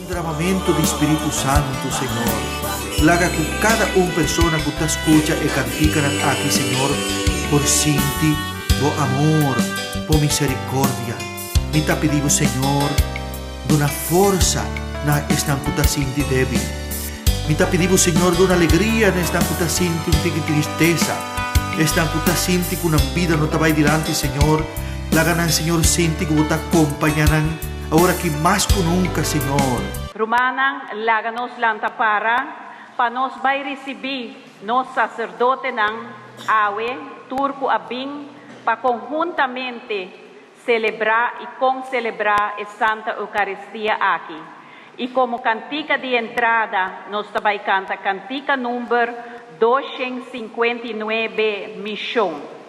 dramamentu di Spiritu Santu, Señor. Laga ku kada un persona ku ta skucha e kantikanan aki, Señor, por sinti Bo amor, Bo miserikordia. Mi ta pidi Bo, Señor, duna forsa na esnan ku ta sinti débil. Mi ta pidi Bo, Señor, duna alegria na esnan ku ta sinti un tiki tristesa, esnan ku ta sinti ku nan bida no ta bai dilanti, Señor. Laga nan, Señor, sinti ku Bo ta kompañá nan awor aki mas ku nunka, Señor. Rumannan, laga nos lanta para pa nos bai risibí nos saserdotenan awe tur ku a bin pa konhuntamente selebrá i konselebrá e Santa Eukaristia aki. I komo kantika di entrada nos ta bai kanta kantika number 259 Mishon.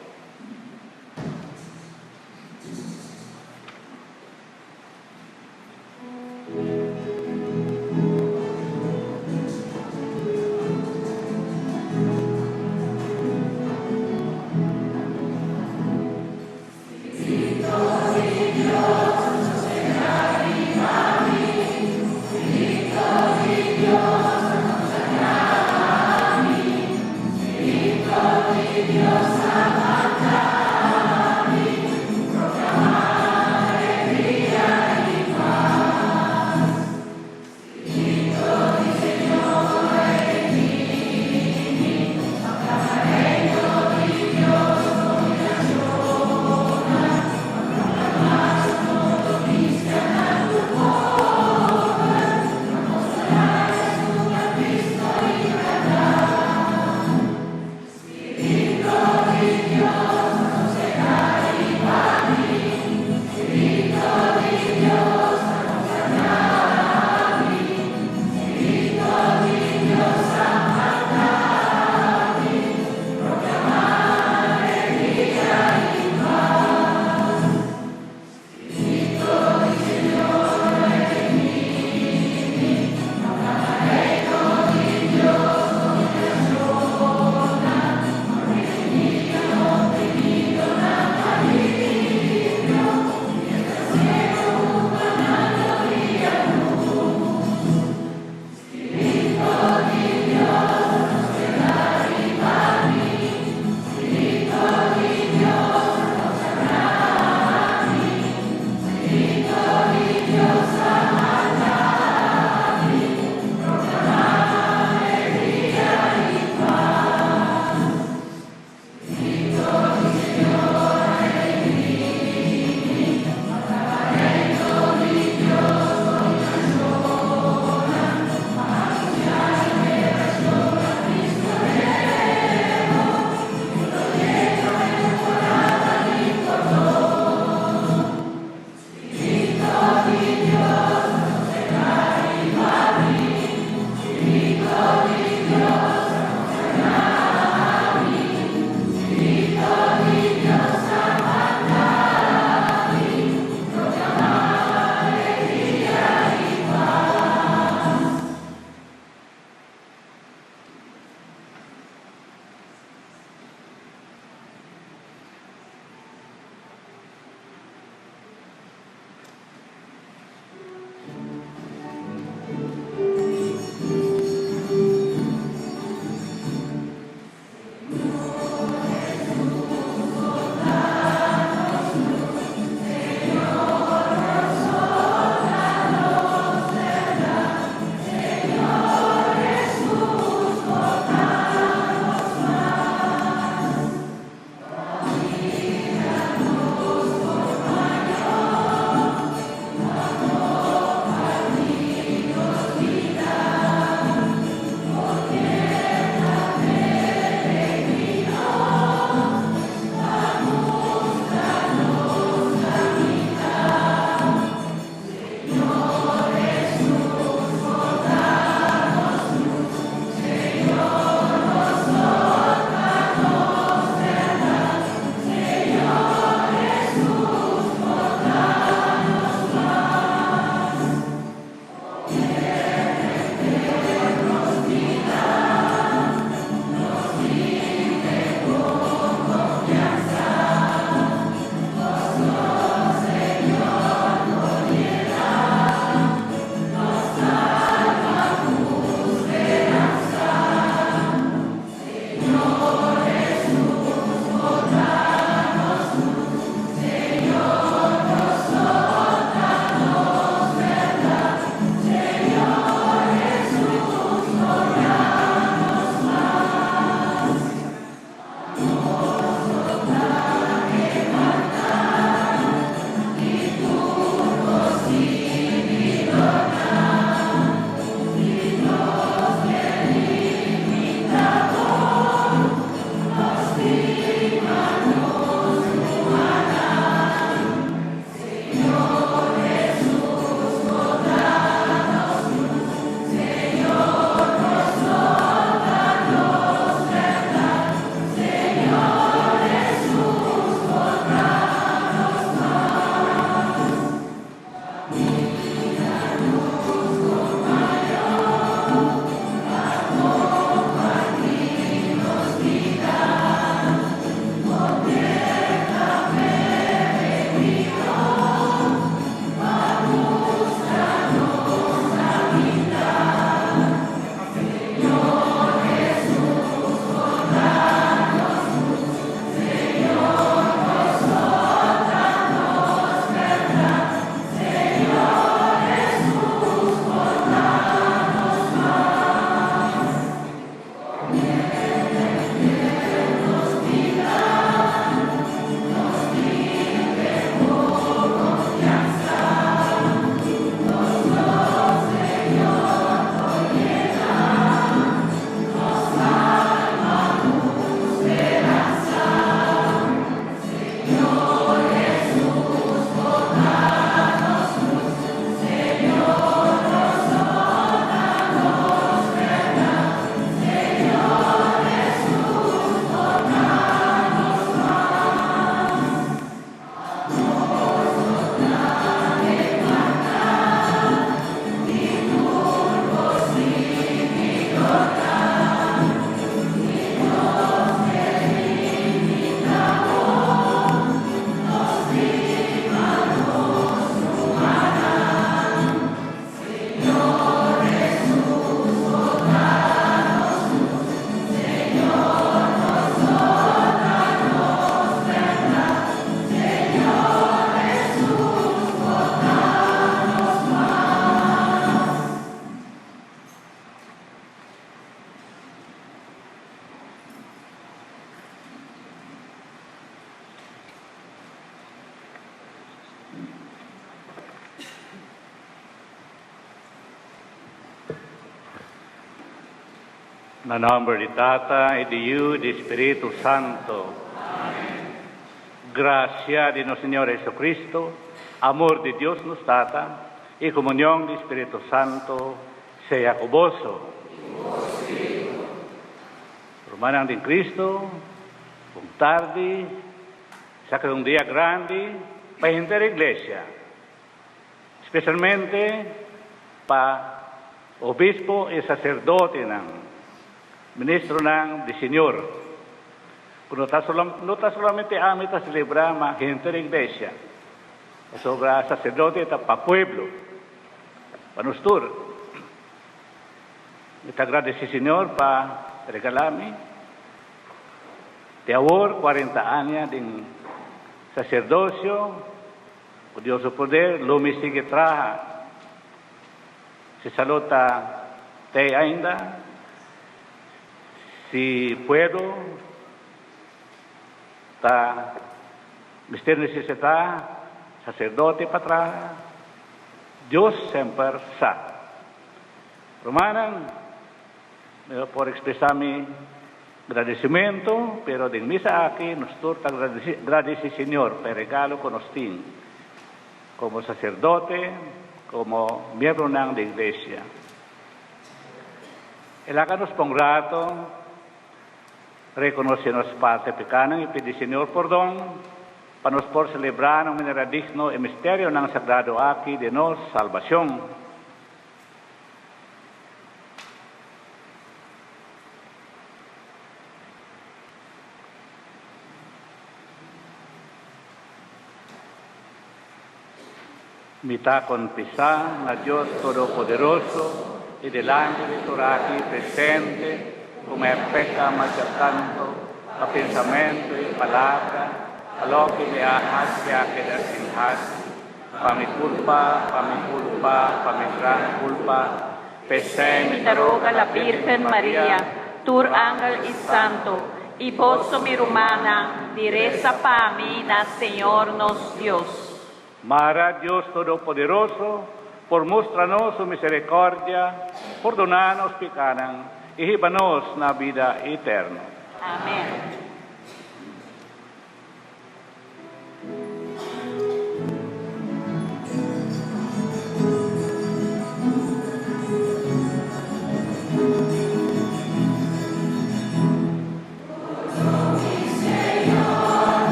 Na nomber di Tata y di Yu y di Spiritu Santo. Gracia di nos Señor Jesucristo, amor di Dios nos Tata y comunion di Spiritu Santo sea cu boso. Rumannan den Cristo, bon tardi. Esaki ta un dia grandi pa henter Iglesia. Specialmente pa obispo y sacerdotenan, ministronan di Señor, cu no ta no ta solamente ami ta celebra ma henter iglesia, pasobra sacerdote ta pa pueblo, pa nos tur. Mi ta agradeci Señor pa regala mi te awor cuarenta aña den sacerdocio. Ku Dios su poder lo mi sigui traha. Si salud ta tei ainda, si puedo, ta mester nesesitá saserdote pa traha. Dios semper sa. Rumannan, mi no por ekspresá mi Gradecimentu, pero den misa aki nos tur ta gradici Señor pa e regalo cu nos tin como sacerdote, como miembronan di Iglesia. E laga nos pa un rato reconoce nos parte picanan y pidi Señor pordon pa nos por celebra na un manera digno e misterionan sagrado aki di nos salbacion. Mi ta konfesá na Dios Todopoderoso i dilanti di tur aki presente ku mi a peka masha tantu pa pensamentu i palabra, pa loke mi a hasi a keda sin hasi. Pa mi kulpa, pa mi kulpa, pa mi gran kulpa. P'esei mi ta roga la Birgen Maria, tur angel i santo, i boso mi rumannan, di resa pa mi na Señor nos Dios. Mara Dios Todopoderoso por mustra nos su misericordia, pordona nos picanan i hiba nos na bida eterno. Amen.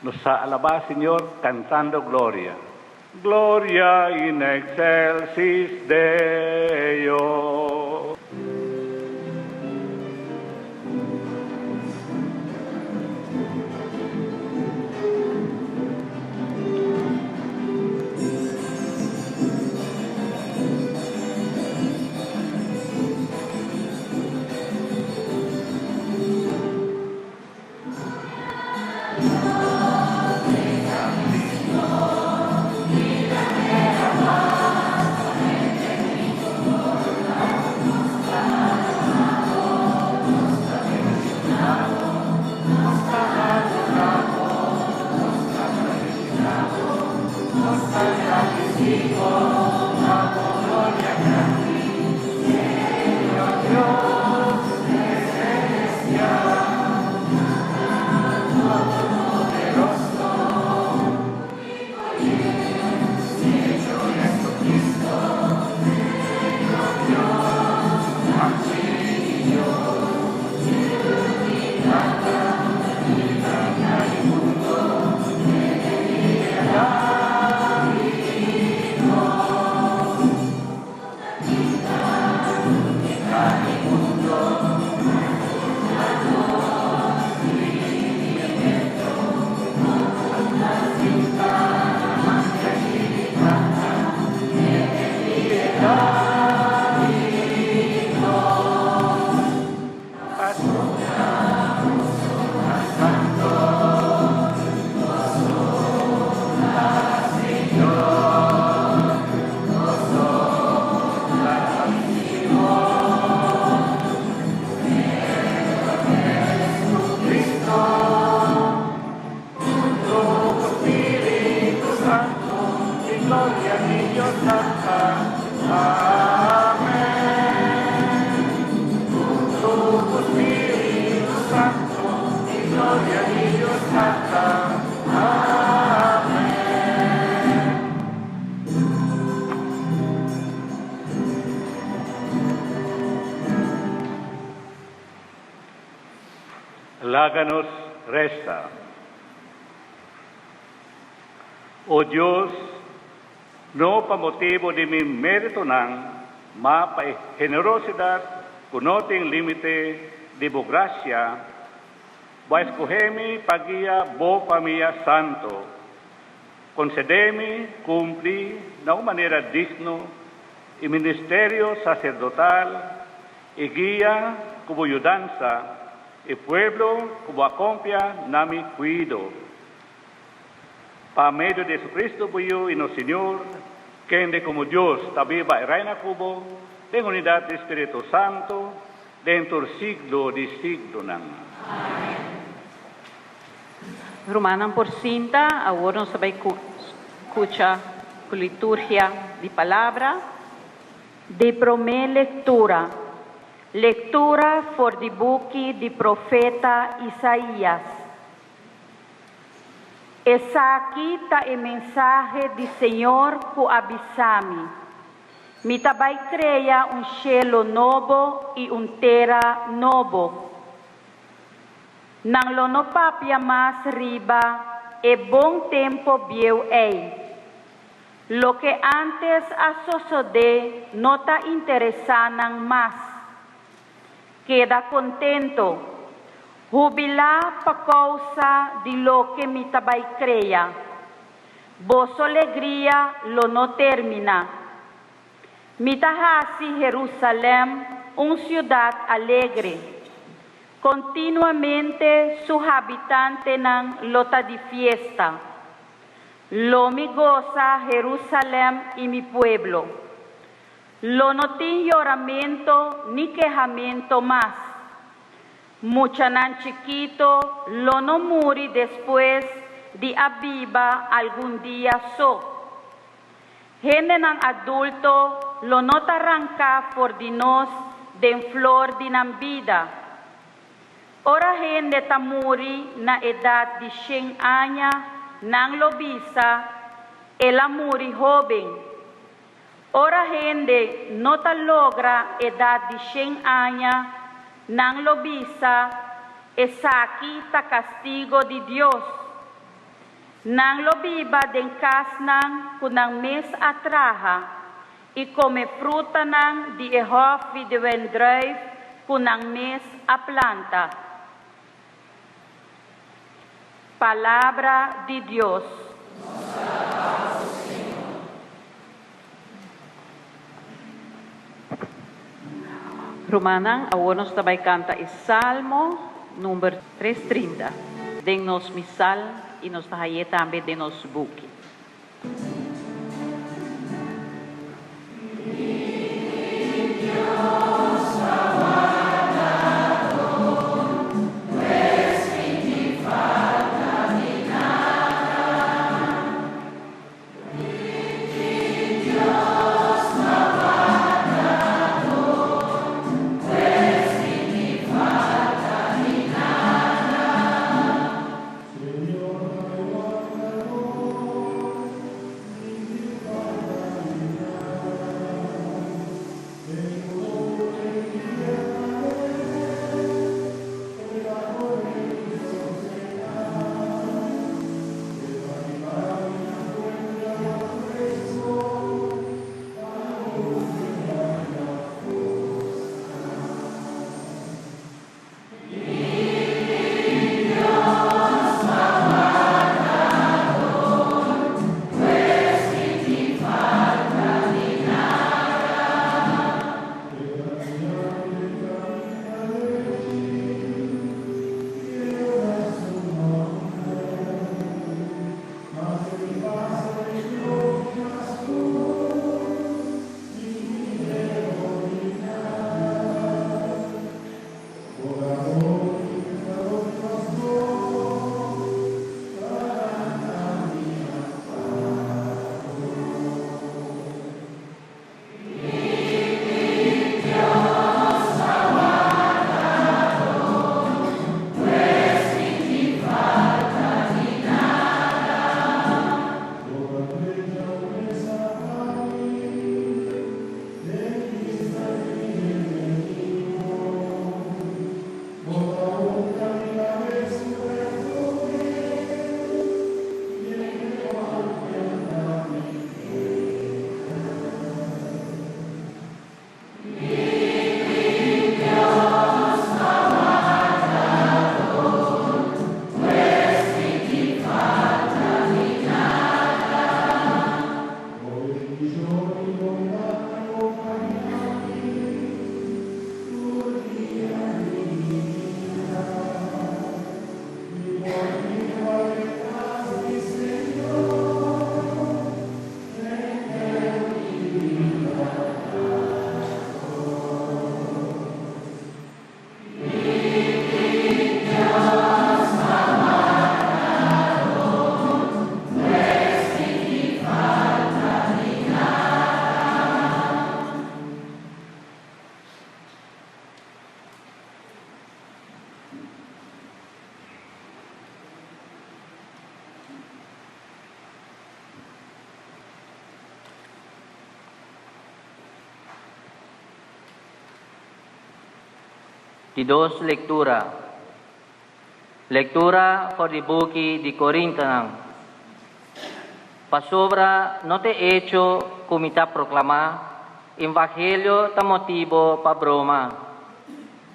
Nos sa alabá Señor cantando Gloria. Gloria in excelsis Deo. Laga nos resa. O Dios, no pa motibu di mi méritonan, ma pa e generosidat ku no tin límite di bo grasia, bo a skohe mi pa guia bo famia santu. Konsedé mi kumpli na un manera digno e ministerio saserdotal i guia ku bo yudansa e pueblo ku bo a konfia na mi kuido. Pa medio di Jesucristo bo Yu i nos Señor, kende komo Dios ta biba i reina ku bo den unidat di Spiritu Santu den tur siglo di siglonan. Amen. Rumannan por sinta, awor nos ta bai kucha ku liturgia di palabra. Di promé lektura. Lektura for di buki di profeta Isaías. Esaki ta e mensahe di Señor ku a bisa mi, Mi ta bai krea un shelu nobo i un tera nobo. Nan lo no papia mas riba e bon tempo bieu ei. Loke ántes a sosodé no ta interesá nan mas. Keda kontento, hubilá pa kousa di loke mi ta bai krea. Boso legria lo no terminá. Mi ta hasi Herusalèm un siudat alegre. Kontinuamente su habitantenan lo ta di fiesta. Lo mi gosa Herusalèm i mi pueblo. Lo no tin yoramento ni kehamento mas. Muchanan chikito lo no muri despues di a biba algun dia so. Hendenan adulto lo no ta ranká for di nos den flor di nan bida. Ora hende ta muri na edat di shen aña, nan lo bisa, El a muri hóben. Ora hende no ta logra edat di shen aña, nan lo bisa, Esaki ta kastigo di Dios. Nan lo biba den kasnan ku nan mes a traha i kome frutanan di e hòfi di wendrùif ku nan mes a planta. Palabra di Dios. Rumannan, awor nos ta bai kanta e Salmo number 330 den nos misal i nos ta haye tambe den nos buki. Di dos lektura. Lektura for di buki di Korintonan. Pasobra no ta e echo ku mi ta proklamá evangelio ta motibo pa broma.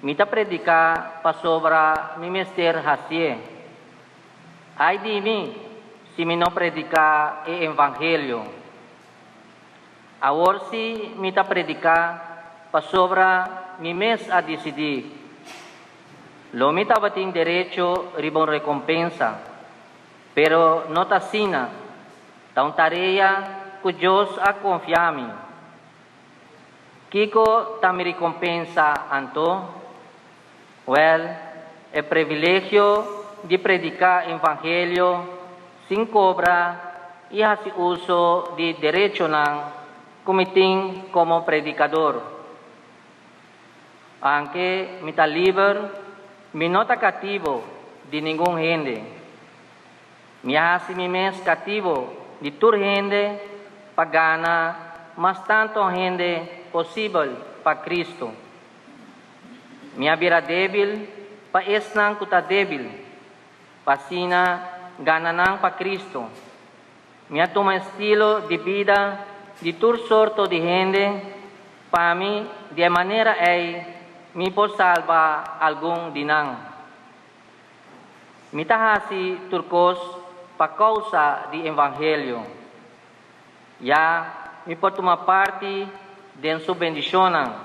Mi ta prediká pasobra mi mester hasié. Ai di mi si mi no prediká e evangelio! Awor si mi ta prediká pasobra mi mes a disidí. Lo mi tabatin derecho riba un rekompensa, pero no ta asina, ta un tarea ku Dios a konfia mi. Kiko ta mi rekompensa anto? Wèl, e privilegio di prediká evangelio sin kobra i hasi uso di derechonan ku mi tin komo predikador. Anke mi ta liber, mi no ta katibo di ningun hende. Mi a hasi mi mes katibo di tur hende pa gana mas tantu hende posibel pa Kristu. Mi a bira débil pa esnan ku ta débil, pa asina gana nan pa Kristu. Mi a tuma estilo di bida di tur sorto di hende, pa mi di e manera ei mi por salba algun di nan. Mi ta hasi tur kos pa kousa di evangelio, ya mi por tuma parti den su bendishonnan.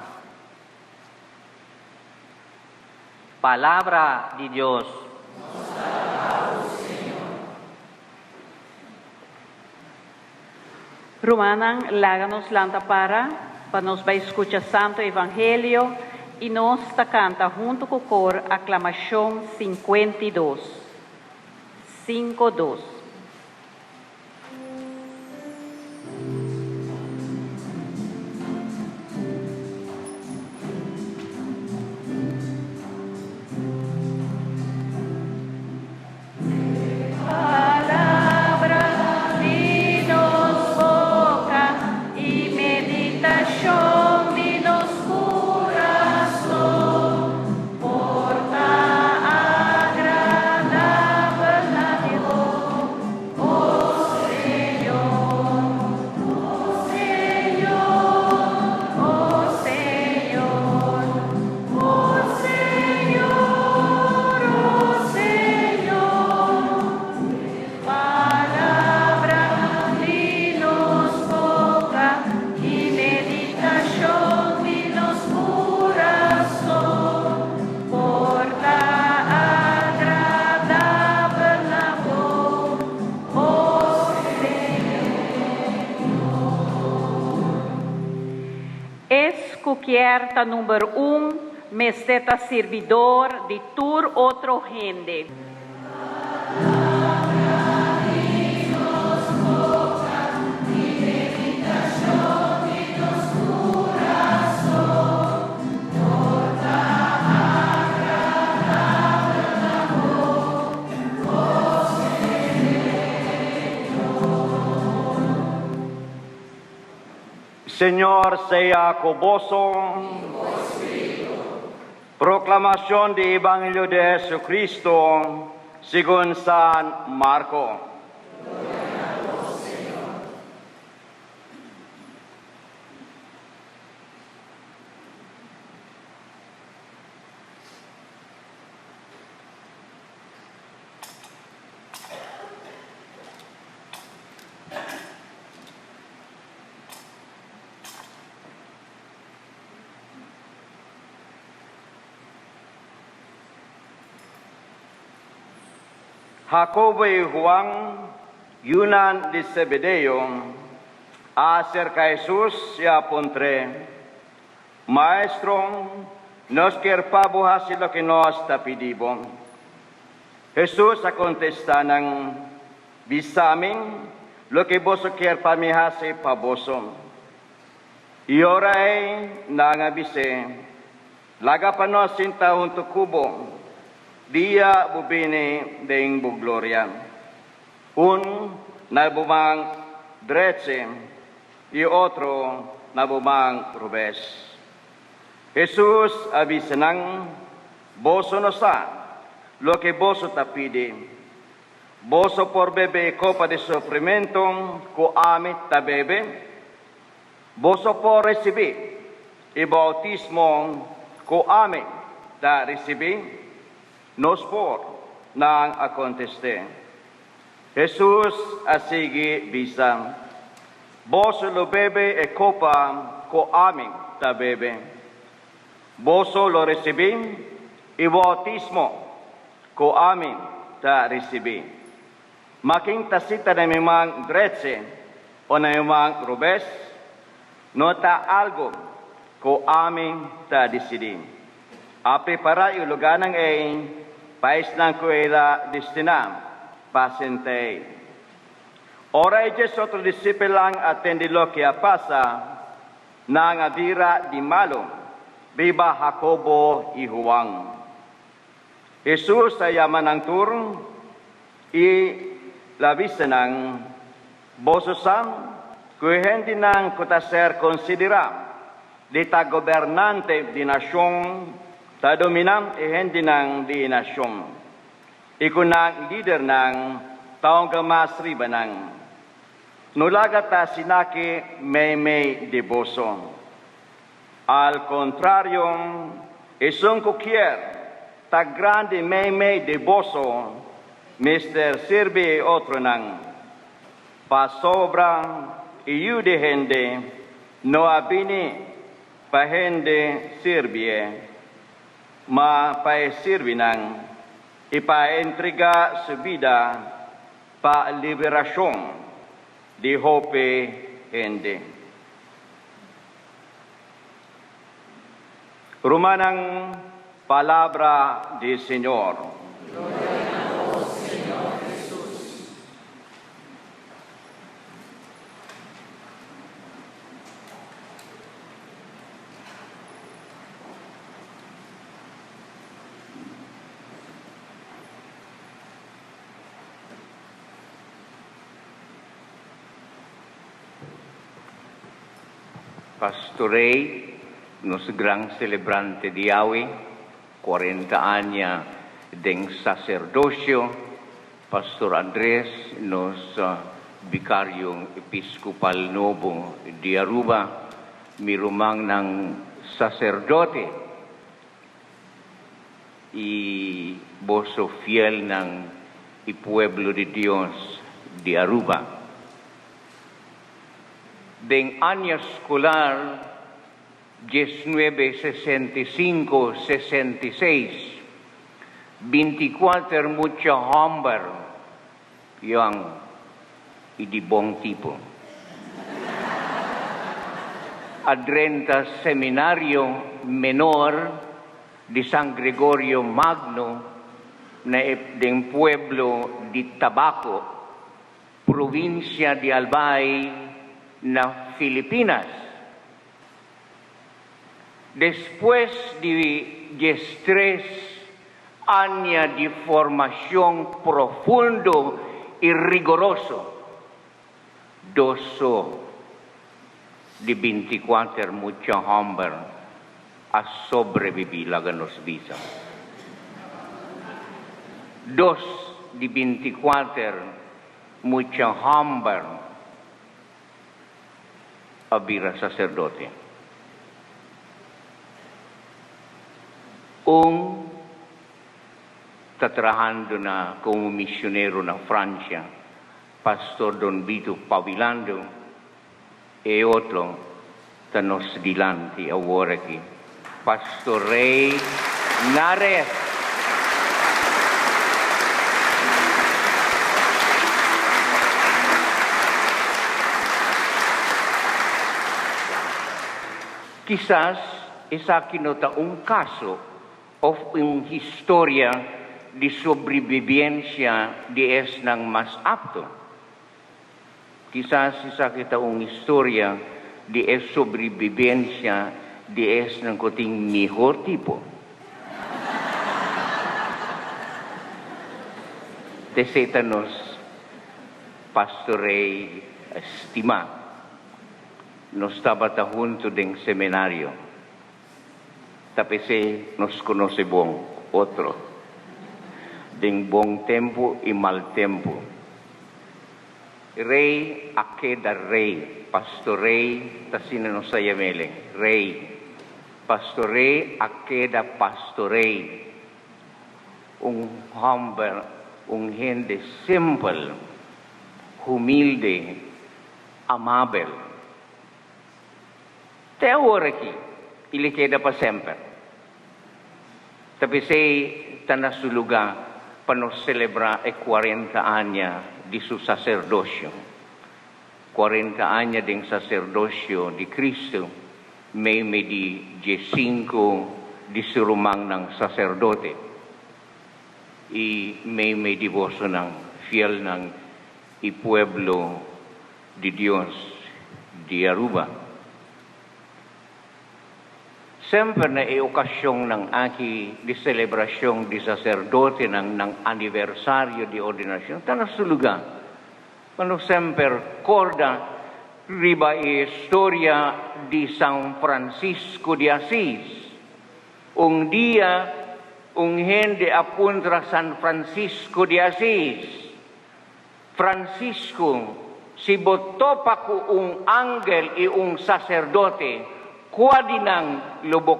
Palabra di Dios. Rumannan, laga nos lanta para pa nos bai skucha Santo Evangelio i nos ta kanta huntu ku kor aklamashon 52. Sinku dos. Palabra di nos boca y meditacion di nos curason por ta agradabel na Dios, o Señor, o Señor, o Señor, o Señor, o Señor. Palabra di nos boca y meditacion di nos curason por ta agradabel na bo, o Señor. Es cu kier ta number un mester ta sirbidor di tur otro hende. Señor sea ku boso. Proclamacion di Evangelio di Jesucristo segun San Marco. Jacobo i Juan, yunan di Zebedeo, a aserka Hesus i a puntr'é, Maestro, nos kier pa bo hasi loke nos ta pidi bo. Hesus a kontestá nan, Bisa mi loke boso kier pa mi hasi pa boso. I ora ei nan a bis'é, Laga pa nos sinta huntu ku bo. dia bo bini den bo gloria, un na bo man drechi i otro na bo man robes. Hesus a bisa nan, Boso no sa loke boso ta pidi. Boso por bebe e kopa di sufrimentu ku ami ta bebe? Boso por risibí e boutismo ku ami ta risibí? Nos por, nan a kontest'é. Hesus a sigui bisa, Boso lo bebe e kopa ku ami ta bebe. Boso lo risibí e boutismo ku ami ta risibí. Ma ken ta sita na mi man drechi o na mi man robes, no ta algu ku ami ta disidí. A prepará e lugánan ei pa esnan ku el a destiná pa sinta ei. Ora e diesotro disipelnan a tende loke a pasa, nan a bira di malu riba Hakobo i Huan. Hesus a yama nan tur i la bisa nan, Boso sa ku e hendenan ku ta ser konsiderá di ta gobernante di nashon ta dominá e hendenan di e nashon, i ku nan lidernan ta honga mas riba nan. No laga ta asin'aki meimei di boso. Al kontrario, esun ku kier ta grandi meimei di boso mester sirbi e otronan, pasobra e Yu di hende no a bini pa hende sirbié, ma pa e sirbi nan i pa e entregá su bida pa liberashon di hopi hende. Rumannan, palabra di Señor. Gloria na bo, Señor Jesus. Pastor Rey, nos gran celebrante di awe, cuarenta aña den sacerdocio, Pastor Andres, nos Vicario Episcopal nobo di Aruba, mi rumannan sacerdote y boso fielnan y pueblo di Dios di Aruba. Den aña skolar 1965, 66, bintikuater mucha hòmber yòn i di bon tipo a drenta Seminario Menor di San Gregorio Magno na e den pueblo di Tabaco. Provincia di Albay na Filipinas. Despues di diestres aña di formacion profundo y rigoroso, dos so di bintikuater mucha homber a sobrevivi, laga nos bisa. Dos di bintikuater mucha hòmber a bira saserdote. Un ta trahando na komo misionero na Francia, Pastor Don Vito Pavilando. E otro ta nos dilanti awor aki, Pastor Rey Nares. Kisas esaki no ta un kaso of un historia di sobrebibensia di esnan mas apto. Kisas esaki ta un historia di e sobrebibensia di esnan ku tin mihor tipo. T'esei ta nos Pastor Rey stimá. Nos tabata huntu den seminario. Ta p'esei nos konosé bon otro den bon tempu i mal tempu. Rey a keda rey. Pastor Rey ta asina nos ta yam'ele, Rey. Pastor Rey a keda Pastor Rey. Un hòmber, un hende simpel, humilde, amabel. Te awor aki, i li keda pa semper. Ta p'esei ta na su lugá pa nos selebrá e kuarenta aña di su saserdosio. Kuarenta aña den saserdosio di Kristu meimei di diesinku di su rumannan saserdote i meimei di bosonan fielnan i pueblo di Dios di Aruba. Semper na e ocasionnan aki di celebracion di sacerdotenan nan aniversario di ordinacion ta na su lugar pa nos semper corda riba e historia di San Francisco di Asis. Un dia un hende a puntra San Francisco di Asis, Francisco, si bo topa ku un angel i un saserdote, kua di nan lo bo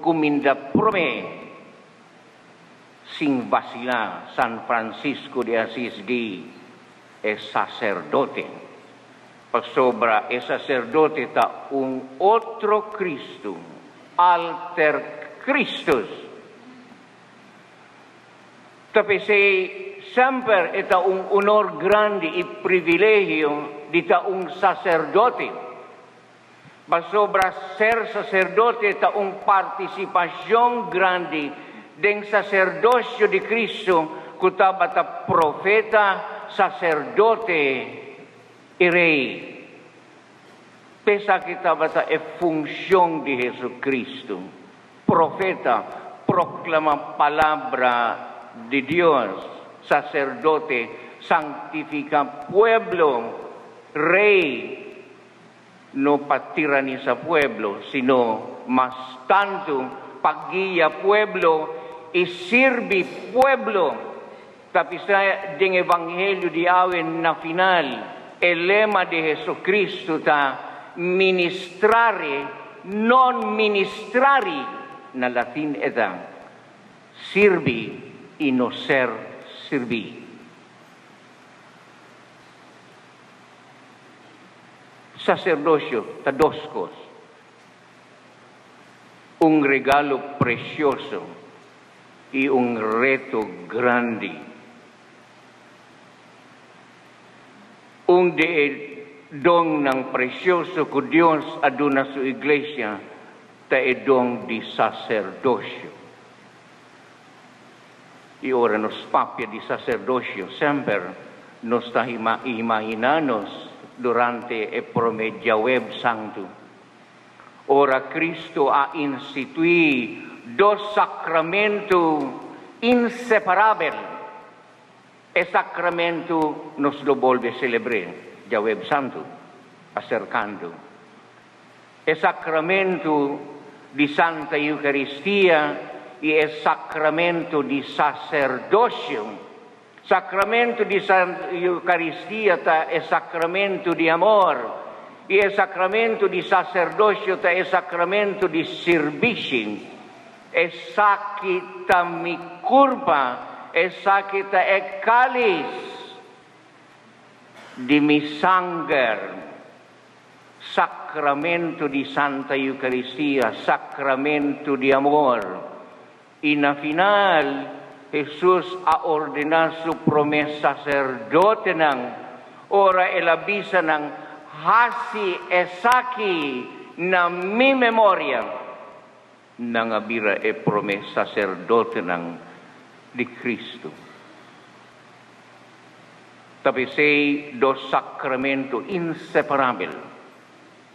kuminda promé? Sin vasilá, San Francisco di Asis di, E saserdote. Pasobra e saserdote ta un otro Cristo, alter Christus. Ta p'esei semper e ta un onor grandi i privilegio di ta un saserdote, pasobra ser saserdote ta un partisipashon grandi den saserdosio di Kristu ku tabata profeta, saserdote i rei. P'esaki tabata e funshon di Hesukristu. Profeta, proclama palabra di Dios, sacerdote, sanctifica pueblo, rey, no pa tiranisa pueblo, sino mas tanto pa guia pueblo y sirbi pueblo. Ta bisa den Evangelio di awe na final, e lema di Jesucristo ta ministrare non ministrari, na latin e ta, sirbi i no ser sirbí. Saserdosio ta dos kos, un regalo presioso i un reto grandi. Un di e donnan presioso ku Dios a duna su iglesia ta e don di saserdosio. I ora nos papia di saserdosio, semper nos ta imaginá nos durante e promé djawev santu. Ora Cristo a instituí dos sacramento inseparabel, e sacramento nos lo bolbe celebr'é djawev santu acercando, e sacramento di Santa Eucaristia i e sacramento di sacerdocio. Sacramento di Santa Eucaristia ta e sacramento di amor, i e sacramento di sacerdocio ta e sacramento di sirbishi. Esaki ta mi curpa, esaki ta e calis di mi sanger. Sacramento di Santa Eucaristia, sacramento di amor. I na final, Hesus a ordená su promé saserdotenan ora el a bisa nan, Hasi esaki na mi memoria. Nan a bira e promé saserdotenan di Kristu. Ta p'esei dos sakramentu inseparabel.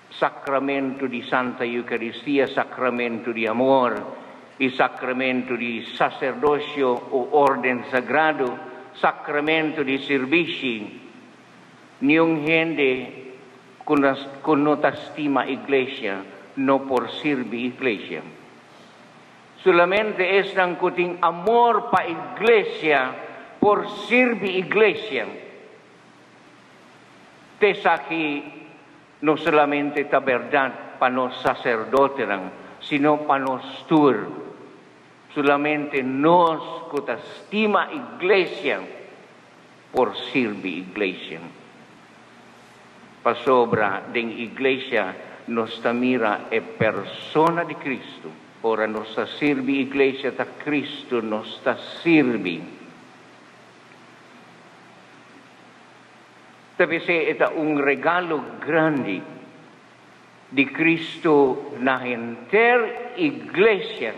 Sacramento di Santa Eucaristia, Sacramento di Amor i Sacramento di Sacerdocio o Orden Sagrado. Sacramento di Sirbishi, niun hende cu cu no ta stima Iglesia no por sirbi Iglesia. Solamente esnan cu tin amor pa Iglesia por sirbi Iglesia. T'esaki no solamente ta berdad pa nos sacerdotenan, sino pa nos tur. Solamente nos cu ta stima Iglesia por sirbi Iglesia. Pasobra den Iglesia nos ta mira e persona di Cristo. Ora nos ta sirbi Iglesia ta Cristo nos ta sirbi. Ta bis'é e ta un regalo grandi di Cristo na henter Iglesia.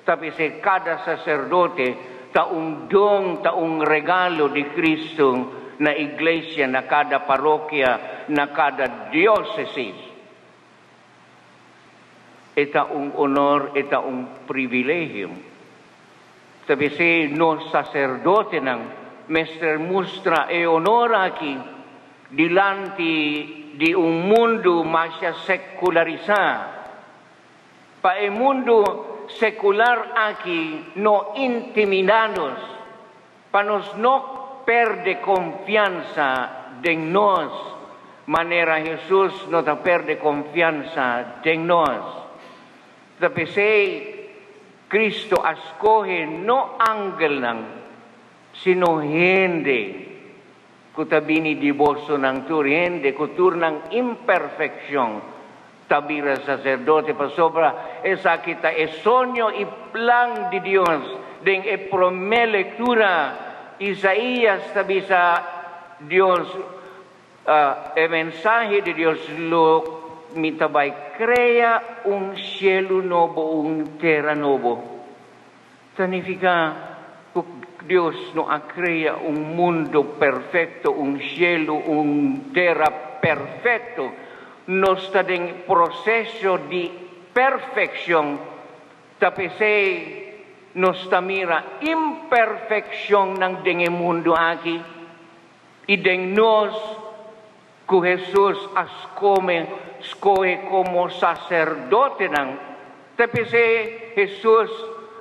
Ta bis'é cada sacerdote ta un don, ta un regalo di Cristo na Iglesia, na cada parokia, na cada diocesis. E ta un honor, e ta un privilegio. Ta p'esei nos saserdotenan mester mustra e honor aki dilanti di un mundu masha sekularisá. Pa e mundu sekular aki no intimidá nos, pa nos no perde konfiansa den nos manera Hesus no ta perde konfiansa den nos. Ta p'esei Cristo a scoge no angelnan, sino hende cu ta bini di bosonan tur, hende cu tur nan imperfeccion ta bira sacerdote, pasobra esaki ta e soño y plan di Dios. Den e prome lectura, Isaías ta bisa Dios, E mensahe di Dios lo mi ta bai krea un shelu nobo, un tera nobo. Ta nifiká ku Dios no a krea un mundu perfekto, un shelu, un tera perfekto. Nos ta den proseso di perfekshon. Ta p'esei nos ta mira imperfekshonnan den e mundu aki. I den nos ku Hesus a skome skohe komo saserdotenan, ta p'esei Hesus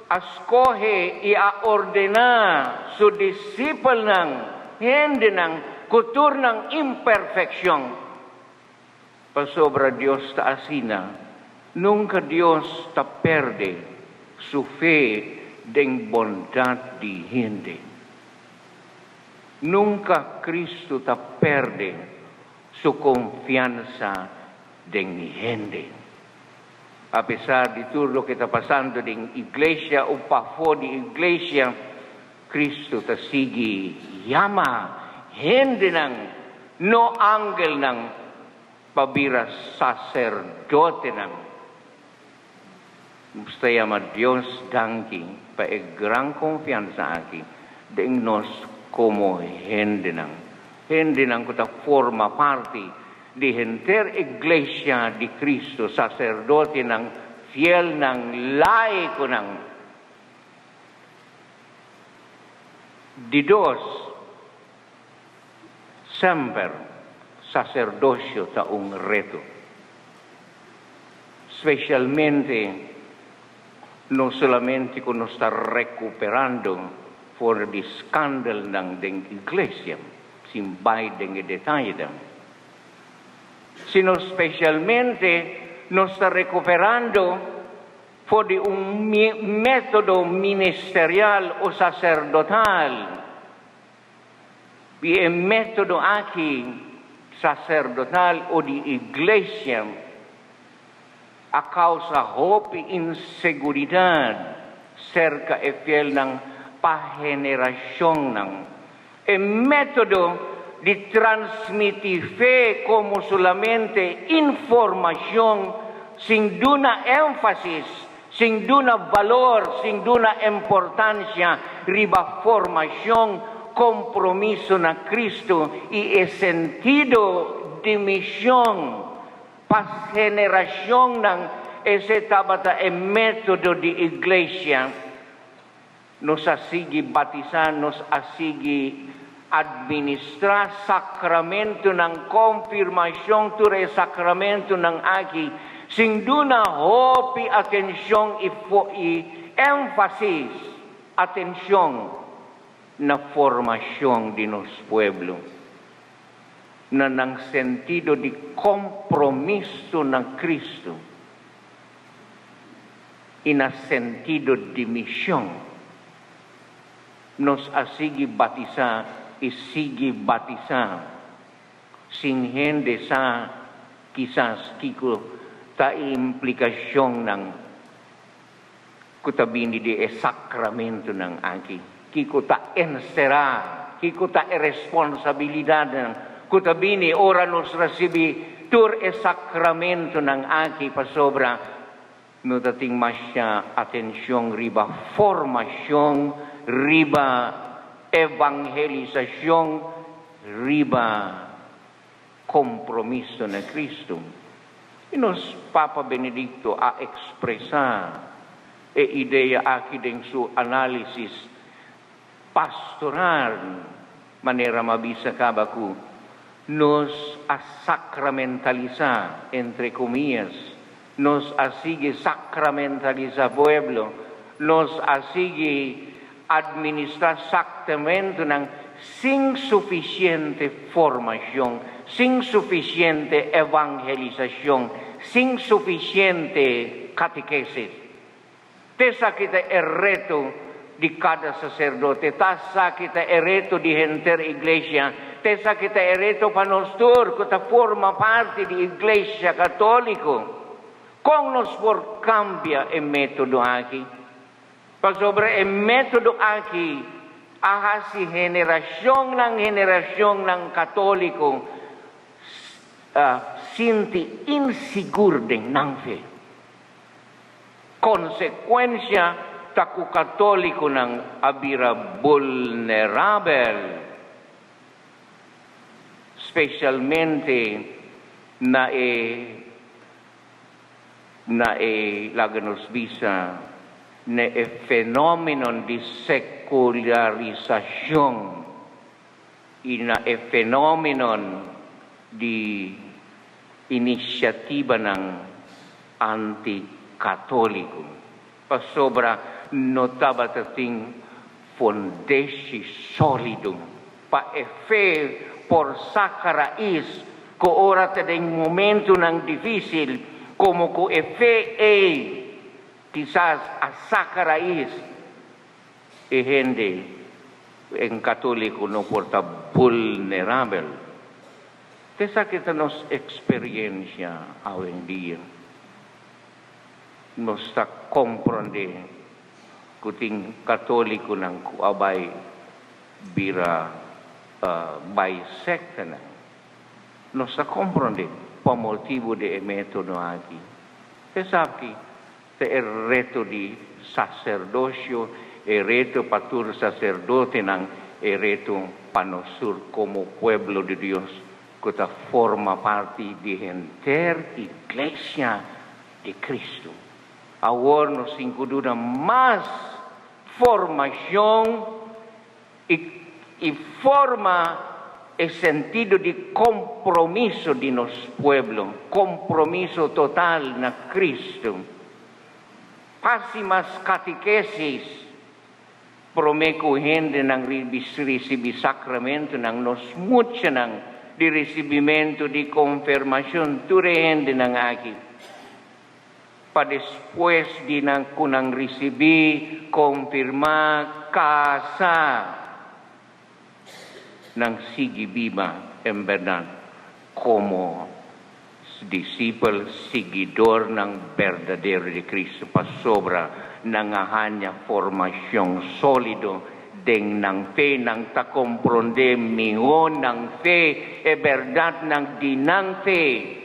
a skohe i a ordená su disipelnan, hendenan ku tur nan imperfekshon. Pasobra Dios ta asina, nunka Dios ta perde su fe den bondat di hende. Nunka Kristu ta perde su konfiansa den hende. Apesar di tur loke ta pasando den iglesia o pafó di iglesia, Kristu ta sigui yama hendenan, no angelnan, pa bira saserdotenan. Nos ta yama Dios danki pa e gran konfiansa aki den nos komo hendenan, hendenan ku ta forma parti di henter Iglesia di Kristu, saserdotenan, fielnan, laikonan. Di dos, semper saserdosio ta un reto. Specialmente no solamente cu nos ta recuperando for di scandelnan den iglesia, sin bay den e detayenan, sino specialmente nos ta recuperando for di un metodo ministerial o sacerdotal. I e método aki, saserdotal o di iglesia, a kousa hopi inseguridat serka e fielnan pa generashonnan. E método di transmití fe komo solamente informashon sin duna énfasis Sin duna balor, sin duna importancia riba formacion, compromiso na Cristo y e sentido di mision pa generacionnan, ese tabata e metodo di Iglesia. Nos a sigui batisá, nos a sigui administrá sakramentunan, konfirmashon, tur e sakramentunan aki, sin duna hopi atenshon i i énfasis, atenshon, na formashon di nos pueblo, na nan sentido di kompromiso na Kristu. I na sentido di mishon. Nos a sigui batisá i sigui batisá sin hende sa kisas kiko ta e implikashonnan ku ta bini di e sakramentunan aki, kiko ta enserá, kiko ta e responsabilidatnan ku ta bini ora nos risibí tur e sakramentunan aki, pasobra no ta tin masha atenshon riba formashon, riba evangelisashon, riba kompromiso na Kristu. I nos Papa Benedikto a ekspresá e idea aki den su análisis pastoral, manera m'a bisa kaba ku nos a sakramentalisá, entre komiyas, nos a sigui sakramentalisá pueblo, nos a sigui administrá sakramentunan sin sufisiente formashon, sin sufisiente evangelisashon, sin sufisiente katekesis. T'esaki ta e reto di kada saserdote, t'asaki ta e reto di henter Iglesia, t'esaki ta e reto pa nos tur ku ta forma parti di Iglesia Katóliko. Kon nos por kambia e método aki? Pasobra e método aki a hasi generashonnan generashonnan katóliko sinti insigur den nan fe. Konsekuensia ta ku katólikonan a bira vulnerabel, spesialmente na e na e laga nos bisa na e fenómenon di sekularisashon i na e fenómenon di inisiativanan anti-katóliko, pasobra no tabata tin fundeshi sólido pa e fe por saka rais ku ora ta den momentunan difísil, komo ku e fe ei kisas a saka rais, e hende en katóliko no por ta vulnerabel. T'esaki ta nos eksperiencia awendia. Nos ta komprondé ku tin katólikonan ku a bai bira bai sektanan. Nos ta komprondé pa motibu di e método aki. Esaki ta e reto di saserdosio, e reto pa tur saserdotenan, e reto pa nos tur komo pueblo di Dios ku ta forma parti di henter Iglesia di Kristu. Awor nos tin ku duna mas formashon i i forma e sentido di kompromiso di nos pueblo, kompromiso total na Kristu. Hasi mas katekesis promé ku hendenan risibí sakramentunan, nos muchanan di risibimentu di konfirmashon, tur e hendenan aki. Pa despues di nan ku nan risibí, konfirmá, kasa, nan sigui biba en bèrdat komo disipel, siguidornan berdadero di Kristu, pasobra nan a haña formashon sólido den nan fe, nan ta komprondé mihó nan fe, e bèrdatnan di nan fe.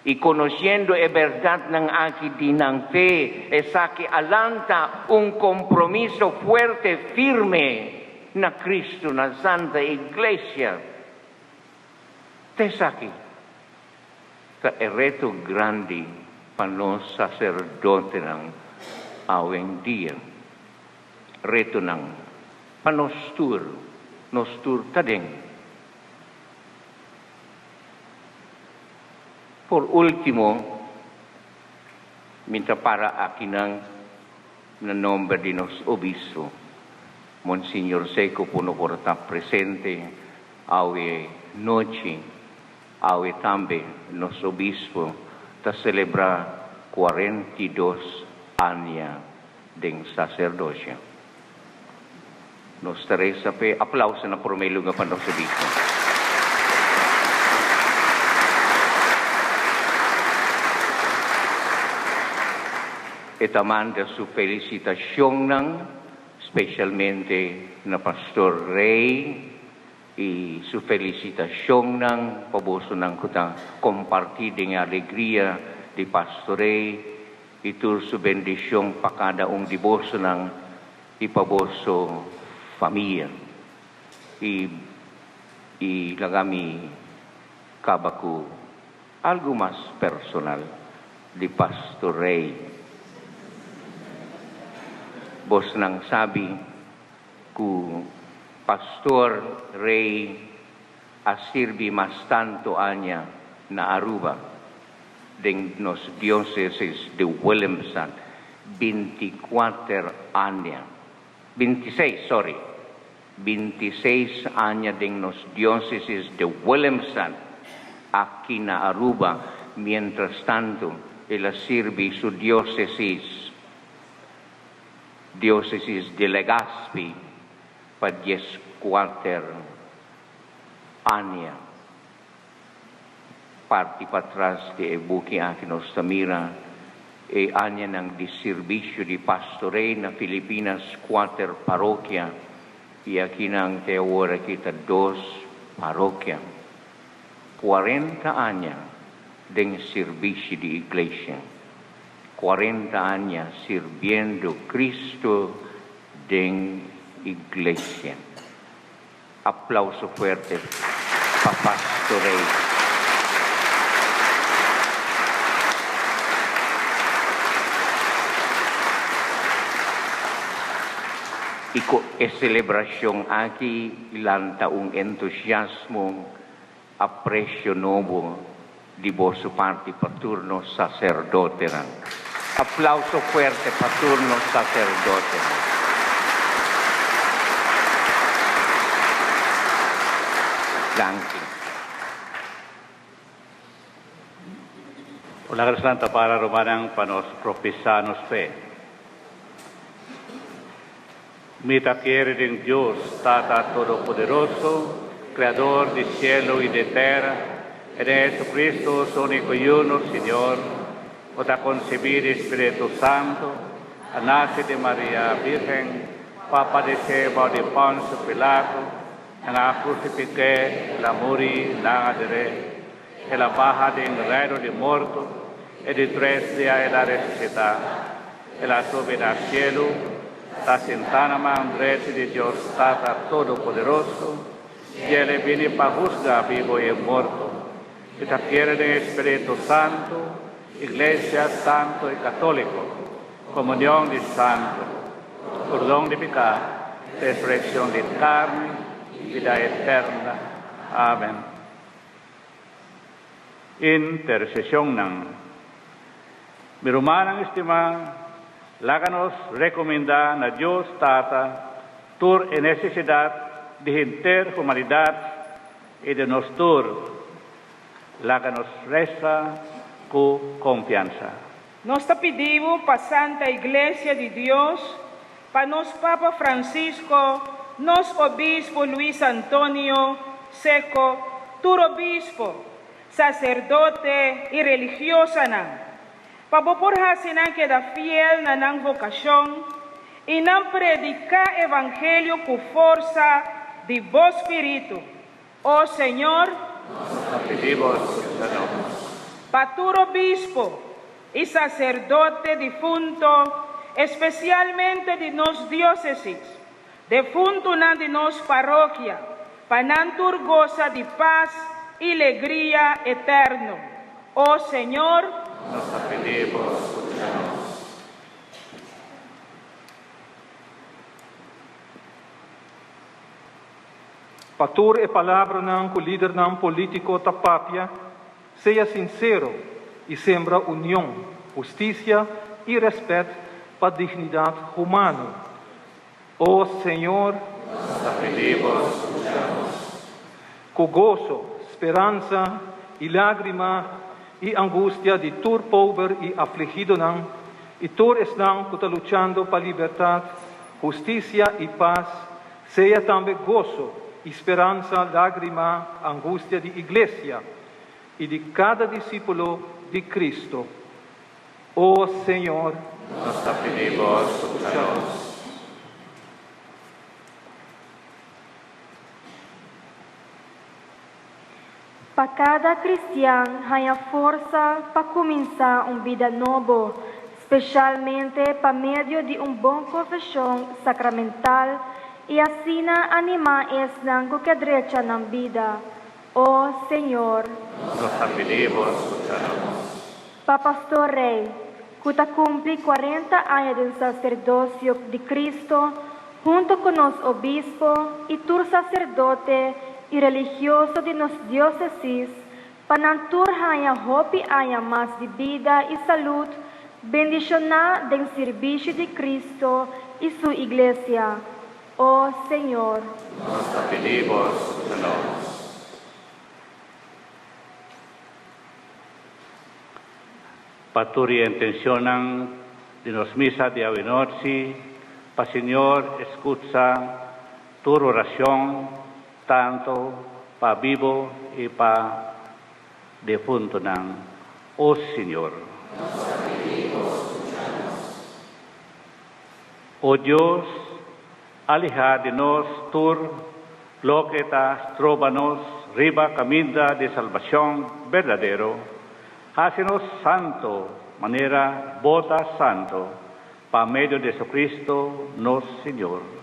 I konosiendo e bèrdatnan aki di nan fe, esaki a lanta un kompromiso fuerte, firme na Kristu, na Santa Iglesia. Ta esaki ta e reto grandi pa nos saserdotenan awendia. retonan pa nos tur, nos tur ta den. Por ultimo, mi ta para akinan na nomber di nos obispo, Monsignor Seco ku no por ta presente awe nochi. Awe tambe nos obispo ta selebrá 42 aña den saserdosio. Nos ta resa p'e aplauso na promé luga pa nos obispo. E ta manda su felicitacionnan specialmente na Pastor Rey y su felicitacionnan pa bosonan cu ta comparti den e alegria di Pastor Rey y tur su bendicion pa cada un di bosonan y pa boso famia. Y y laga mi caba cu algo mas personal di Pastor Rey. Bosnan sabi cu Pastor Rey a sirbi mas tanto aña na Aruba den nos diocesis di Willemstad, 24 aña, 26, sorry, 26 aña den nos diocesis di Willemstad aki na Aruba, mientras tanto el a sirbi su diocesis, diocesis di Legazpi pa 14 aña. Parti patras di e buki aki nos ta mira e añanan di sirbicio di pastorei na Filipinas, kuater parokia, y akinan te awor aki ta dos parokia. 40 aña den sirbishi di iglesia, 40 aña sirbiendo Cristo den iglesia. Aplauso fuerte pa Pastor Rey. Y cu e celebracion aki lanta un entusiasmo, aprecio nobo di boso parti pa tur nos sacerdotenan. Aplauso fuerte pa tur nos sacerdotenan. Danki. Laga Santa para rumannan pa nos profesá nos fe. Mi ta kere den Dios, Tata Todopoderoso, Creador di cielo y di tera, y den Jesucristo, su único Yu, nos Señor, cu ta concebí di Spiritu Santo, a nace di Maria Virgen, cu a padecé bao di Poncio Pilato, nan a crucifiqué, el a muri, nan a deré, el a baha den reino di morto, e di tres dia el a resucitá. El a subi na cielu, ta sintá na man drechi di Dios Tata Todopoderoso, i el e bini pa husga bibu i e morto. I ta kere den e Spiritu Santu, Iglesia Santu i Katóliko, komunion di santu, pordon di piká, resurekshon di karni, bida eterna. Amen. Interseshonnan. Mi rumannan estimá, laga nos rekomendá na Dios Tata tur e nesesidat di henter humanidat i di nos tur. Laga nos resa ku konfiansa. Nos ta pidi bo pa Santa Iglesia di Dios, pa nos Papa Francisco, nos Obispo Luis Antonio Secco, tur obispo, sacerdote y religiosanan, pa bo por haci nan keda fiel na nan vocacion y nan predica Evangelio cu forsa di bo Spiritu. O Señor. Nos ta pidi bo, escucha nos. Pa tur obispo y sacerdote difunto, especialmente di nos diocesis, defuntonan di nos parokia, pa nan tur goza di paz y legria eterno. O Señor. Nos ta pidi bo, escucha nos. Pa tur e palabranan ku lidernan polítiko ta papia, sea sinsero i sembra union, hustisia i rèspèt pa dignidat humano. O Señor. Nos ta pidi Bo, skucha nos. Ku goso, speransa i lágrima i angustia di tur pober i afligidonan i tur esnan ku ta luchando pa libertat, hustisia i pas, sea tambe goso i speransa, lágrima, angustia di Iglesia i di kada disípulo di Cristo. O Señor. Nos ta pidi Bo, skucha nos. Pa kada kristian haña forsa pa kuminsá un bida nobo, speshalmente pa medio di un bon konfeshon sakramental i asina animá esnan ku ke drecha nan bida. O Señor. Nos ta pidi Bo, skucha nos. Pa Pastor Rey, ku ta kumpli kuarenta aña den saserdosio di Cristo hunto ku nos obispo i tur saserdote i religioso di nos diosesis, pa nan tur haña hopi aña mas di bida i salud bendishoná den sirbishi di Cristo i Su Iglesia. O Señor. Nos ta pidi Bo, skucha nos. Pa tur e intencionnan di nos misa di awenochi, pa Señor escucha tur oracion, tanto pa bibo y pa defuntonan. O Señor. Nos ta pidi Bo scucha nos. O Dios, aleha di nos tur loke ta stroba nos riba kaminda di salbashon berdadero. Hasi nos santu manera Bo ta santu, pa medio di Jesucristo nos Señor.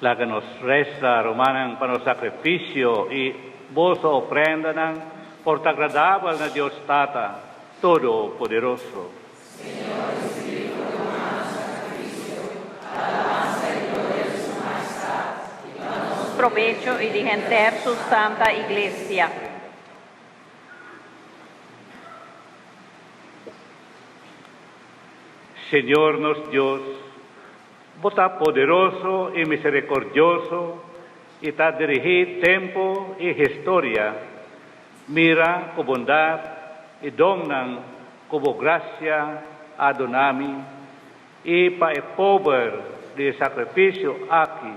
Laga nos resa, rumannan, pa nos sakrifisio i boso ofrendanan por ta agradabel na Dios Tata Todopoderoso. Señor, risibí ku bo mano sakrifisio, alabansa i gloria di Su Majestad, i pa nos probecho i di henter Su santa Iglesia. Señor nos Dios, Bo ta poderoso i miserikordioso i ta dirigí tempu i historia. Mira ku bondat i donnan ku bo grasia a duna mi i pa e pober di e sakrifisio aki.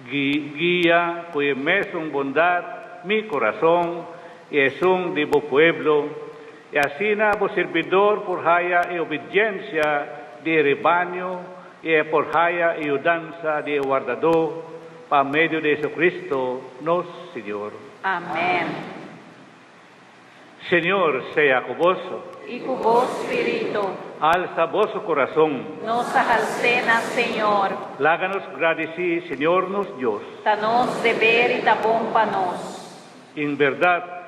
Guia ku e mesun bondat mi kurason i esun di bo pueblo, i asina bo sirbidor por haya e obediensia di e rebaño i e por haya e yudansa di e wardadó, pa medio di Jesucristo nos Señor. Amèn. Señor sea ku boso. I ku bo spiritu. Alsa boso kurason. Nos a hals'é na Señor. Laga nos gradisí Señor nos Dios. Ta nos deber i ta bon pa nos. En bèrdat,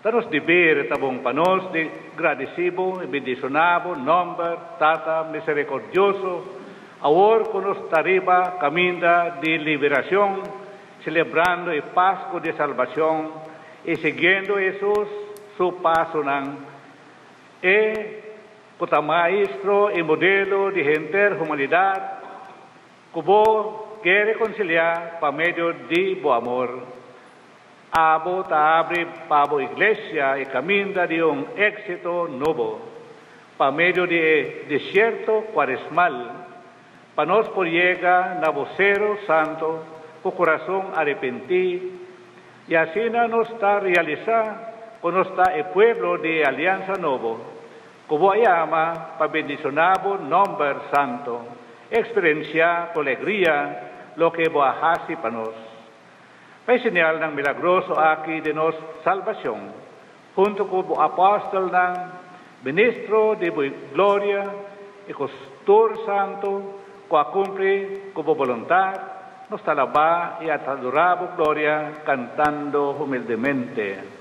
ta nos deber i ta bon pa nos di gradisí bo i bendishoná bo nòmber, Tata miserikordioso, awor ku nos ta riba kaminda di liberashon, selebrando e Pasku di salbashon i siguiendo Hesus su pasonan, e ku ta maestro i modelo di henter humanidat, ku bo ke rekonsiliá pa medio di bo amor. Abo ta abri pa bo iglesia e kaminda di un éksito nobo, pa medio di e desierto kuaresmal, Pa nos por yega na bo Sero Santo ku kurason arepentí, i asina nos ta realisá ku nos ta e pueblo di e aliansa nobo, ku bo a yama pa bendishoná bo nòmber santo, eksperensiá ku alegria loke bo a hasi pa nos. Pa e señalnan milagroso aki di nos salbashon, Hunto ku bo apòstelnan, ministro di bo gloria i ku tur santu ku a kumpli ku bo boluntat, nos ta alabá i adorá bo gloria kantando humildemente.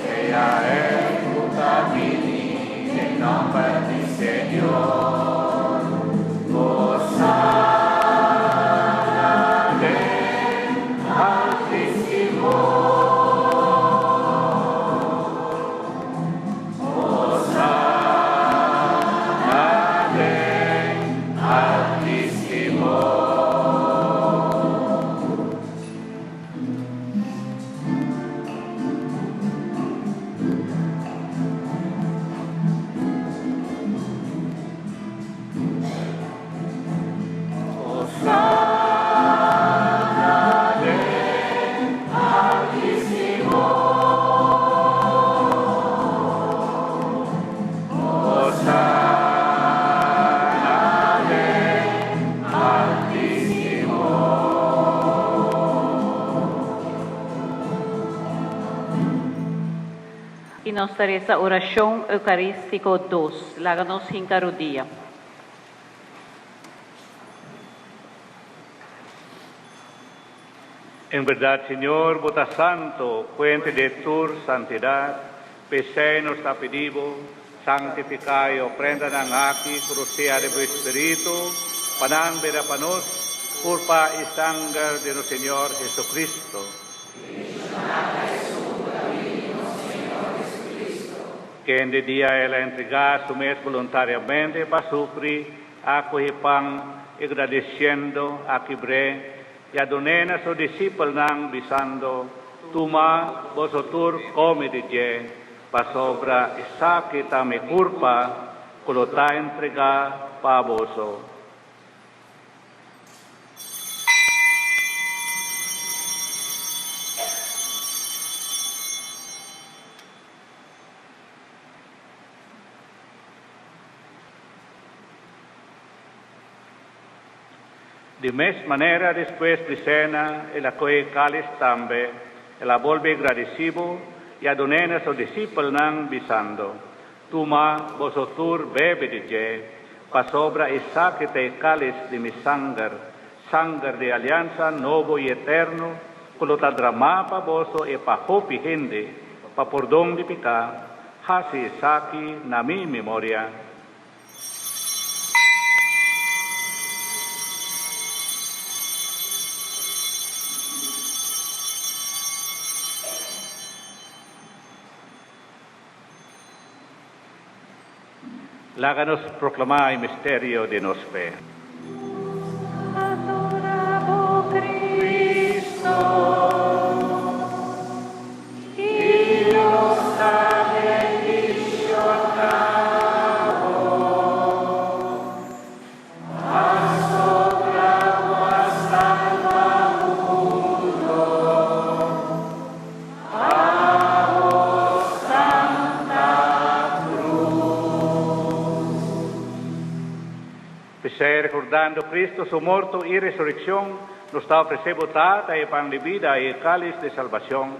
Sea el ku ta bini den nòmber di Señor. Hosana den Altísimo. Hosana den Altísimo. I nos ta resa Orashon Eukarístiko dos. Laga nos hinka rudia. En berdad, Señor, bo ta santo, fuente de tur santidad. P'esei nos ta pidi bo, santifiká e ofrendanan aki ku rosea di bo Spiritu, pa nan bira pa nos kurpa i sanger di nos Señor Jesucristo. Kende dia el a entregá su mes boluntariamente pa sufri, a kohe pan i gradisiendo a kibr'é. i a dun'é na su disipelnan, bisando, Tuma, boso tur kome di dje, pasobra esaki ta mi kurpa ku lo ta entregá pa boso. Di mes manera despues di sena el a kohe kalis tambe, el a bolbe gradisibo i a dun'é na su disipelnan, bisando, Tuma, boso tur bebe di dje, pasobra esaki ta e kalis di mi sanger, sanger di e aliansa nobo i eterno ku lo ta dramá pa boso i pa hopi hende pa pordon di piká. Hasi esaki na mi memoria. Laga nos proklamá e misterio di nos fe. Adora bo Cristo y nos ta bendiciona bo pasobra bo a salba mundo pa bo santa cruz. P'esei, rekordando Cristo su morto i resurekshon, nos ta ofresé bo Tata e pan di bida i e kális di salbashon,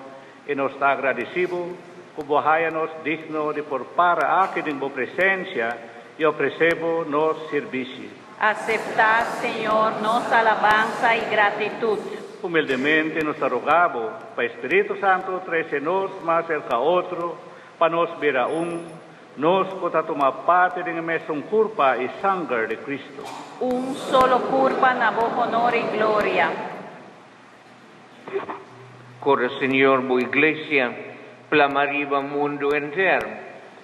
i nos ta agradesí bo ku bo haya nos digno di por para aki den bo presensia i ofresé bo nos sirbishi. Aseptá, Señor, nos alabansa i gratitut. Humildemente nos ta rogá bo pa e Spiritu Santu trese nos mas serka otro, pa nos bira un, Nos ku ta tuma parti den e mesun kurpa i sanger di Kristu. Un solo kurpa na bo honor i gloria. Kore Señor bo Iglesia plama riba mundu henter,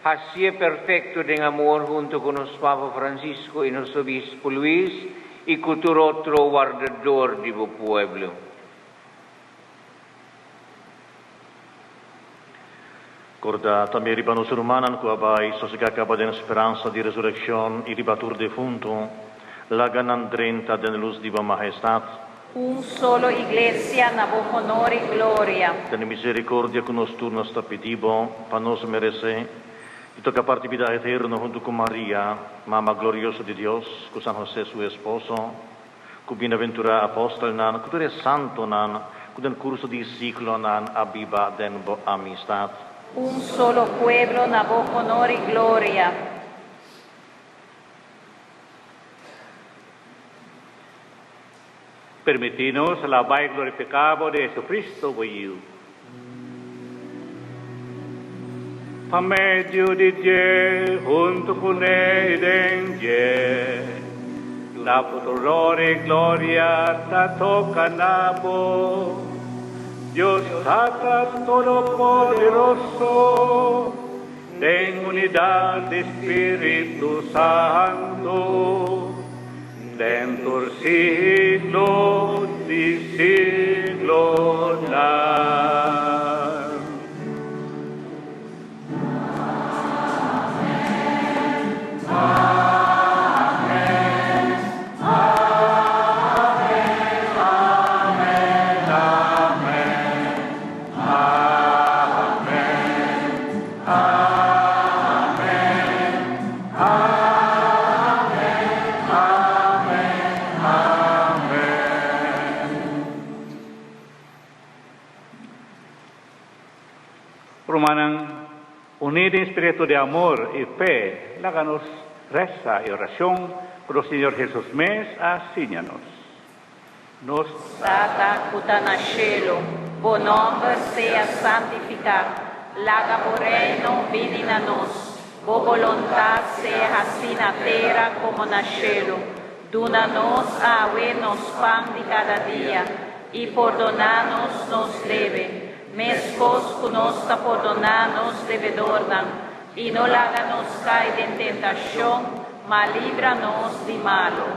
hacié perfecto den amor hunto cu nos Papa Francisco y nos Obispo Luis y cu tur otro wardador di bo pueblo. Korda tambe riba nos rumannan ku a bai sosegá kaba den speransa di resurekshon i riba tur defuntu, laga nan drenta den lus di bo Mahestat. Un solo Iglesia na bo honor i gloria. Tene miserikordia ku nos tur nos ta pidi bo, pa nos meresé di toka parti bida eterno huntu ku Maria, Mama glorioso di Dios, ku San Hosé su esposo, Ku bienaventurá apòstelnan, ku tur e santunan ku den kurso di siglonan a biba den bo amistat. Un solo pueblo na bo honor i gloria. Permití nos alabá i glorifiká bo di Jesucristo, bo Yiu. Pa medio di dje, huntu kuné i den dje, la por honor i gloria ta toka na bo, Dios Tata Todopoderoso, den unidat di Spiritu Santu, Den tur siglo di siglonan. Rumannan, uní den spiritu di amor i fe, laga nos resa e orashon ku nos Señor Hesus mes a siña nos. Nos. Tata ku ta na shelu, bo nòmber sea santifiká. Laga bo Reino bini na nos. Bo boluntat sea hasí na tera komo na shelu. Duna nos awe nos pan di kada dia, i pordoná nos nos debe, meskos ku nos ta pordoná nos debedornan. I no laga nos kai den tentashon, ma libra nos di malu.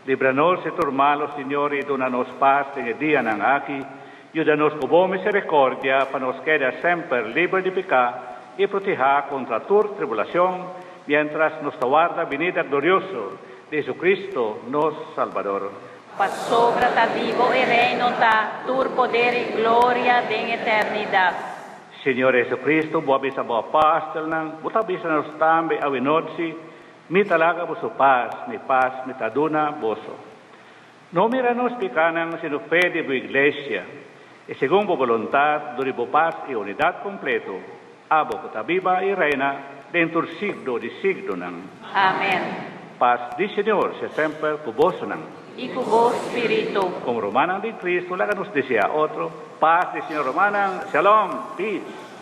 Libra nos di tur malo, Señor, i duna nos pas den e dianan aki. Yuda nos ku bo misericordia pa nos keda semper liber di piká i protehá kontra tur tribulashon, miéntras nos ta warda binida glorioso di Jesucristo, nos Salbador. Pasobra ta di bo e reino ta, tur poder i gloria den eternidat. Señor Jesucristo, bo a bisa bo apòstelnan, bo ta bisa nos tambe awenochi, Mi ta laga boso pas, mi pas mi ta duna boso. No mira nos pikánan, sino fe di bo iglesia, i segun bo boluntat duri bo pas i unidat kompleto, abo ku ta biba i reina den tur siglo di siglonan. Amen. Pas di Señor sea semper ku bosonan. I ku bo spiritu. Komo rumannan di Cristo, laga nos deseá otro pas di Señor. Rumannan, shalom, peace.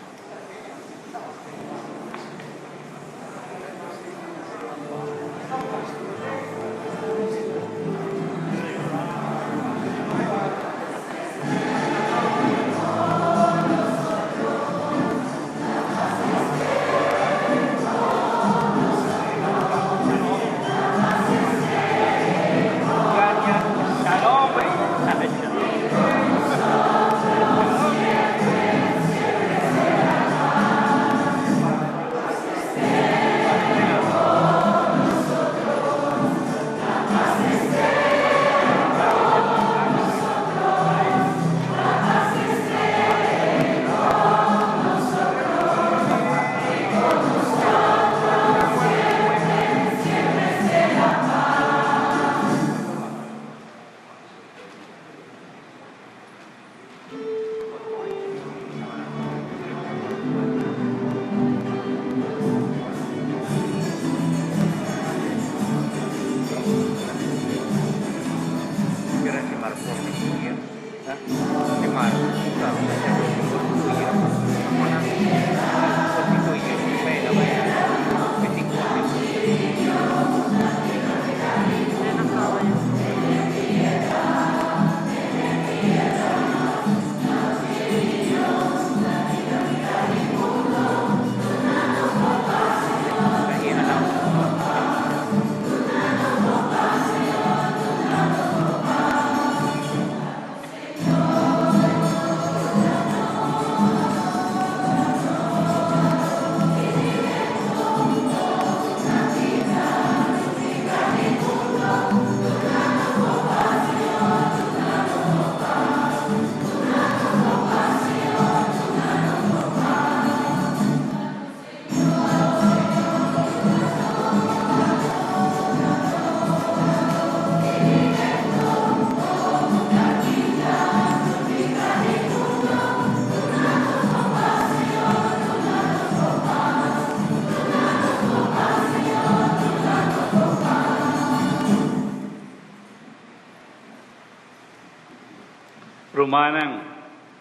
Rumannan,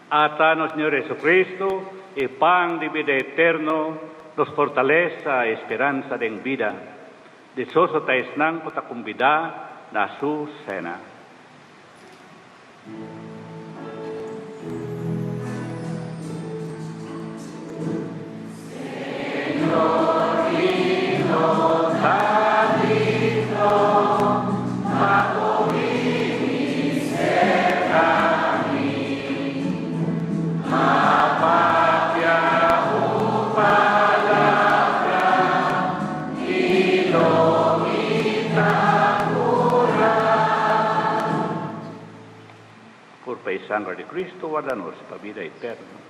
ata nos Señor Jesucristo, e pan di bida eterno, nos fortalesa i speransa den bida. Dichoso ta esnan ku ta kumbidá na su sena. Kurpa i sanger di Kristu warda nos pa bida eterno.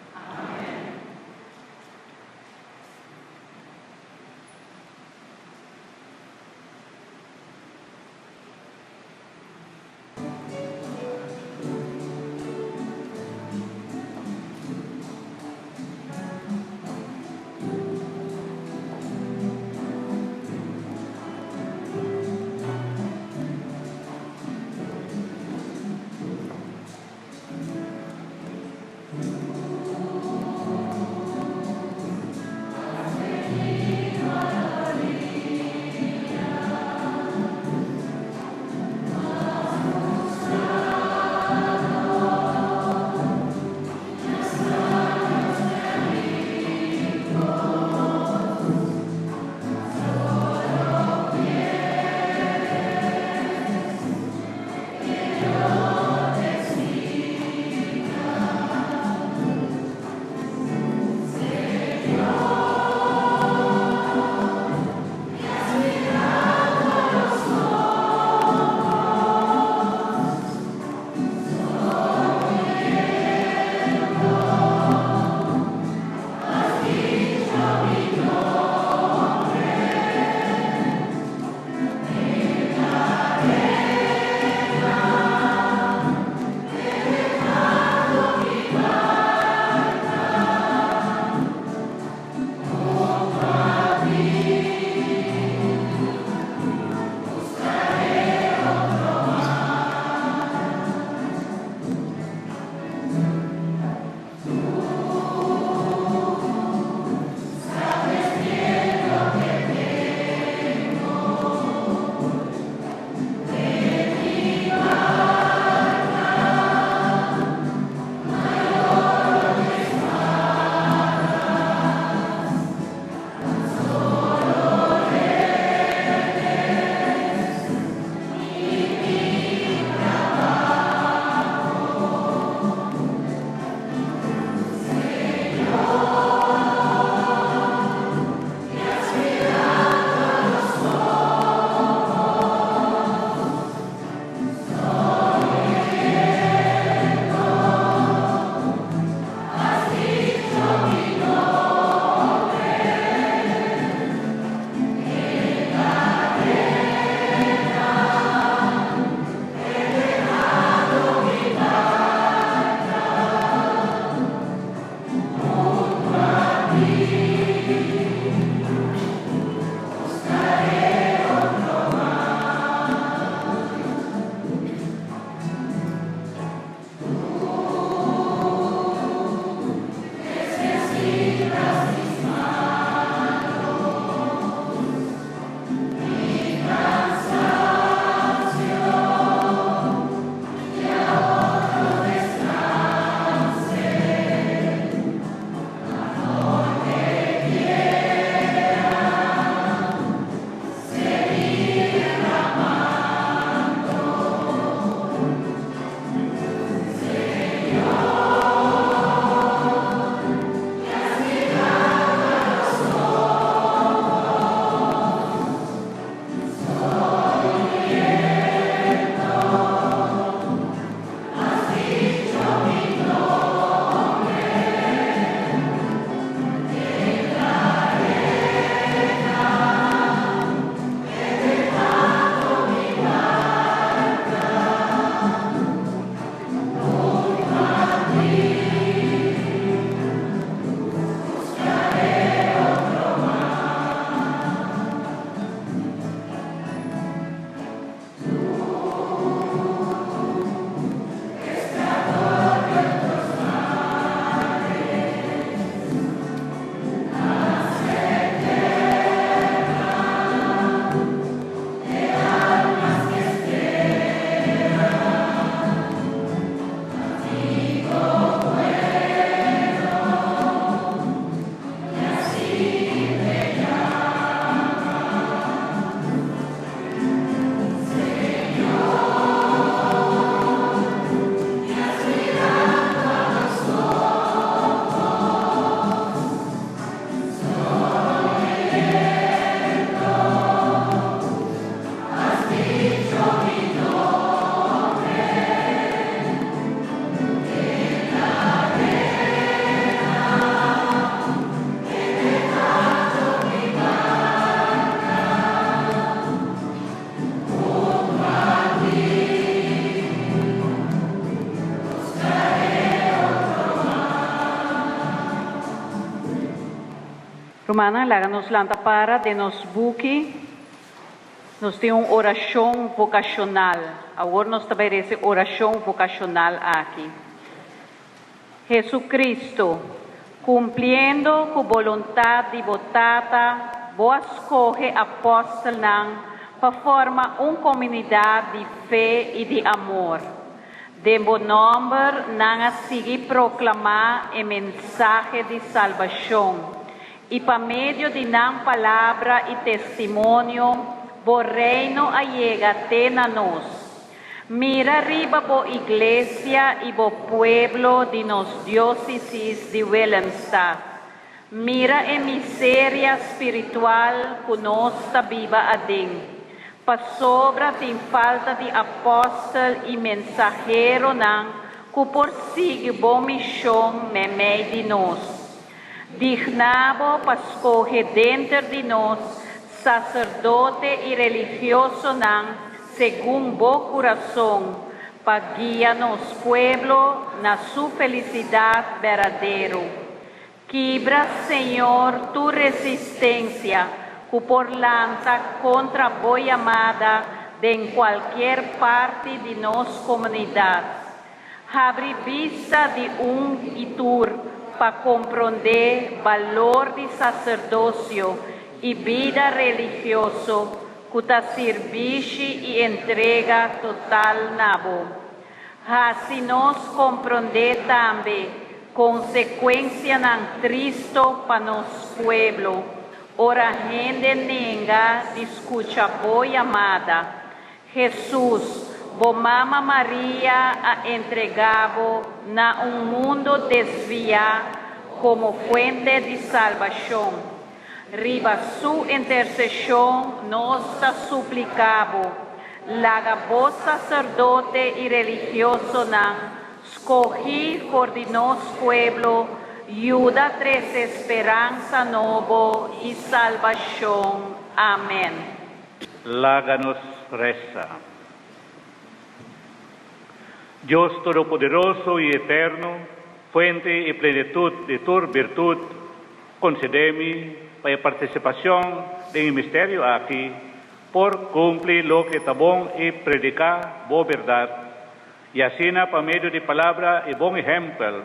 Rumannan, laga nos lanta para den nos buki. Nos tin un orashon vokashonal. Awor nos ta bai resa e orashon vokashonal aki. Jesucristo, cumpliendo cu boluntad di bo Tata, bo a scoge apostelnan pa forma un comunidad di fe y di amor. Den bo nomber nan a sigui proclama e mensahe di salbacion, y pa medio di nan palabra y testimonio bo Reino a yega te na nos. Mira riba bo iglesia i bo pueblo di nos diócesis di Willemstad. Mira e miseria spiritual ku nos ta biba aden, pasobra tin falta di apòstel i mensaheronan ku por sigui bo mishon meimei di nos. Digná bo pa skohe denter di nos saserdote i religiosonan segun bo kurason, pa guia nos pueblo na su felisidat berdadero. Kibra, Señor, tur resistensia ku por lanta kontra bo yamada den kualkier parti di nos komunidat. Habri bista di un i tur pa komprondé balor di saserdosio i bida religioso ku ta sirbishi i entrega total na bo. Hasi nos komprondé tambe konsekuensianan tristo pa nos pueblo ora hende nenga di skucha bo yamada. Hesus, bo mama Maria a entregá bo na un mundu desviá komo fuente di salbashon. Riba su interseshon nos ta supliká bo, laga bo saserdote i religiosonan skohí for di nos pueblo yuda trese speransa nobo i salbashon. Amèn. Laga nos resa. Dios Todopoderoso i Eterno, fuente i plenitut di tur birtut, konsedé mi pa e partisipashon den e misterio aki por kumpli loke ta bon i prediká Bo bèrdat, i asina pa medio di palabra i bon ehèmpel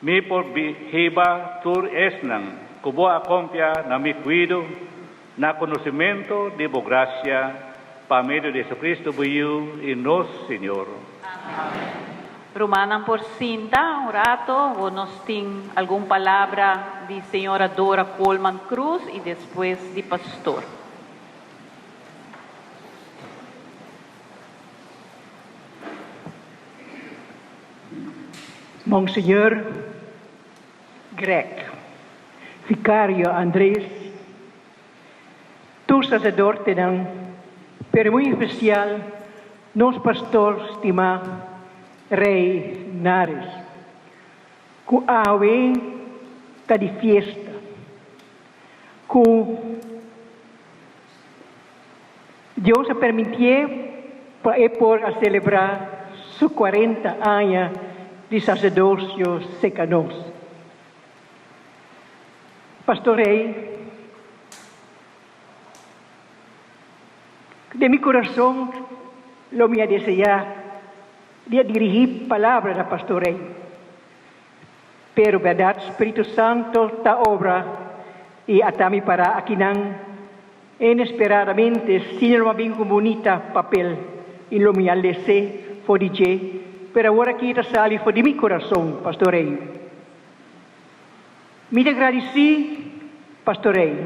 mi por hiba tur esnan ku Bo a konfia na mi kuido Na conocimento di bo gracia pa medio di Jesucristo bo Yiu y nos Señor. Amen. Rumannan por sinta un rato o nos tin algun palabra di señora Dora Koolman Cruz y despues di pastor. Monseñor Greg, Vicario Andres, tur sacerdotenan, pero muy especial nos pastor stimá Rey Nares, cu awe ta di fiesta, cu Dios a permitié pa e por a selebrá su kuarenta aña di saserdosio serka nos. Pastor Rey, Den mi kurason lo mi a deseá di a dirigí palabra na Pastor Rey, pero bèrdat Spiritu Santo ta obra i ata mi pará akinan Inesperadamente, Senior lo a bin cu bunita papel y lo mi a lese for di dje, pero awor aki ta sali for di mi corazon, Pastor Rey. Mi ta gradici Pastor Rey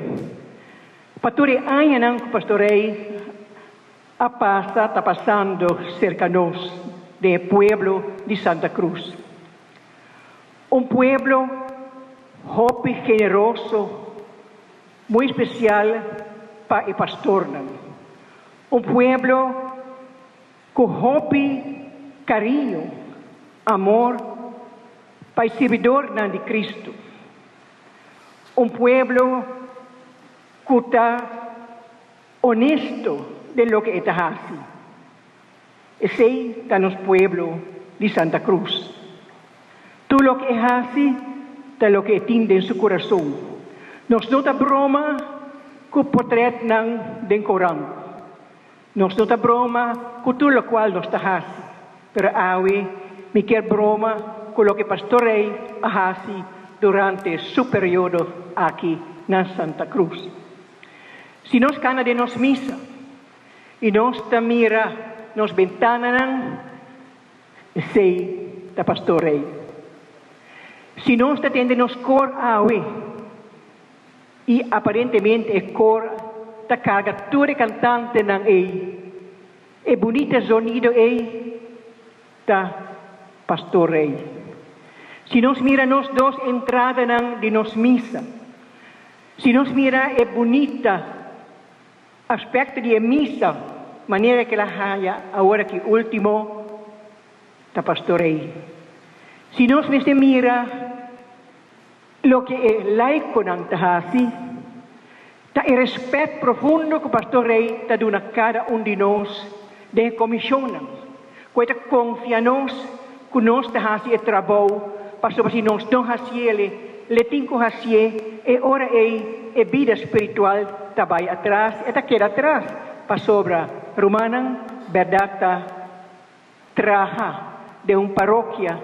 pa tur e añanan cu Pastor Rey a pasa, ta pasando cerca nos den e pueblo di Santa Cruz. Un pueblo hopi generoso, Muy especial pa e pastornan. Un pueblo cu hopi cariño, amor pa e sirbidornan di Cristo. Un pueblo cu ta honesto den loke e ta haci. Esey ta nos pueblo di Santa Cruz. Tur loke e haci ta loke e tin den su curason. Nos no ta broma ku potretnan den korant. Nos no ta broma ku tur lokual nos ta hasi. Pero awe mi kier broma ku loke Pastor Rey a hasi durante su periodo aki na Santa Cruz. Si nos kana den nos misa i nos ta mira nos bentananan, Esei ta Pastor Rey. Si nos ta tende nos kor awe, i aparentemente e kor ta karga tur e kantantenan ei, e bunita zonido ei ta Pastor Rey. Si nos mira nos dos entradanan di nos misa, si nos mira e bunita Aspecto di e misa manera ke la haya awor aki ultimo ta Pastor Rey. Si nos mester mira loke e laiconan ta haci, ta e respet profundo cu Pastor Rey ta duna cada un di nos den e comisionnan, cu e ta confia nos cu nos ta haci e trabou, pasobra si nos no haciele, le tin cu hacié, e ora ei e bida spiritual ta bai atras, e ta keda atras, pasobra, rumannan, berdad ta traha den un parokia,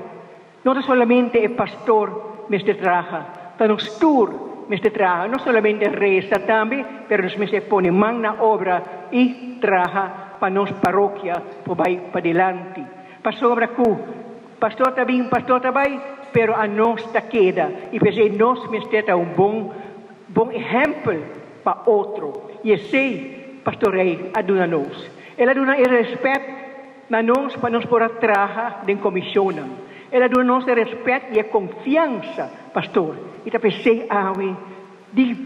no ta solamente e pastor mester traha, ta nos tur mester traha, no solamente reza tambe, pero nos mester pone man na obra i traha pa nos parokia por bai padilanti. Pasobra ku pastor ta bin, pastor ta bai, pero anos ta keda, i p'esei nos mester ta un bon bon ehèmpel pa otro. I esei Pastor Rey a duna nos. El a duna e rèspèt na nos pa nos por a traha den komishonnan. El a duna nos e rèspèt i e konfiansa, Pastor. I ta p'esei awe di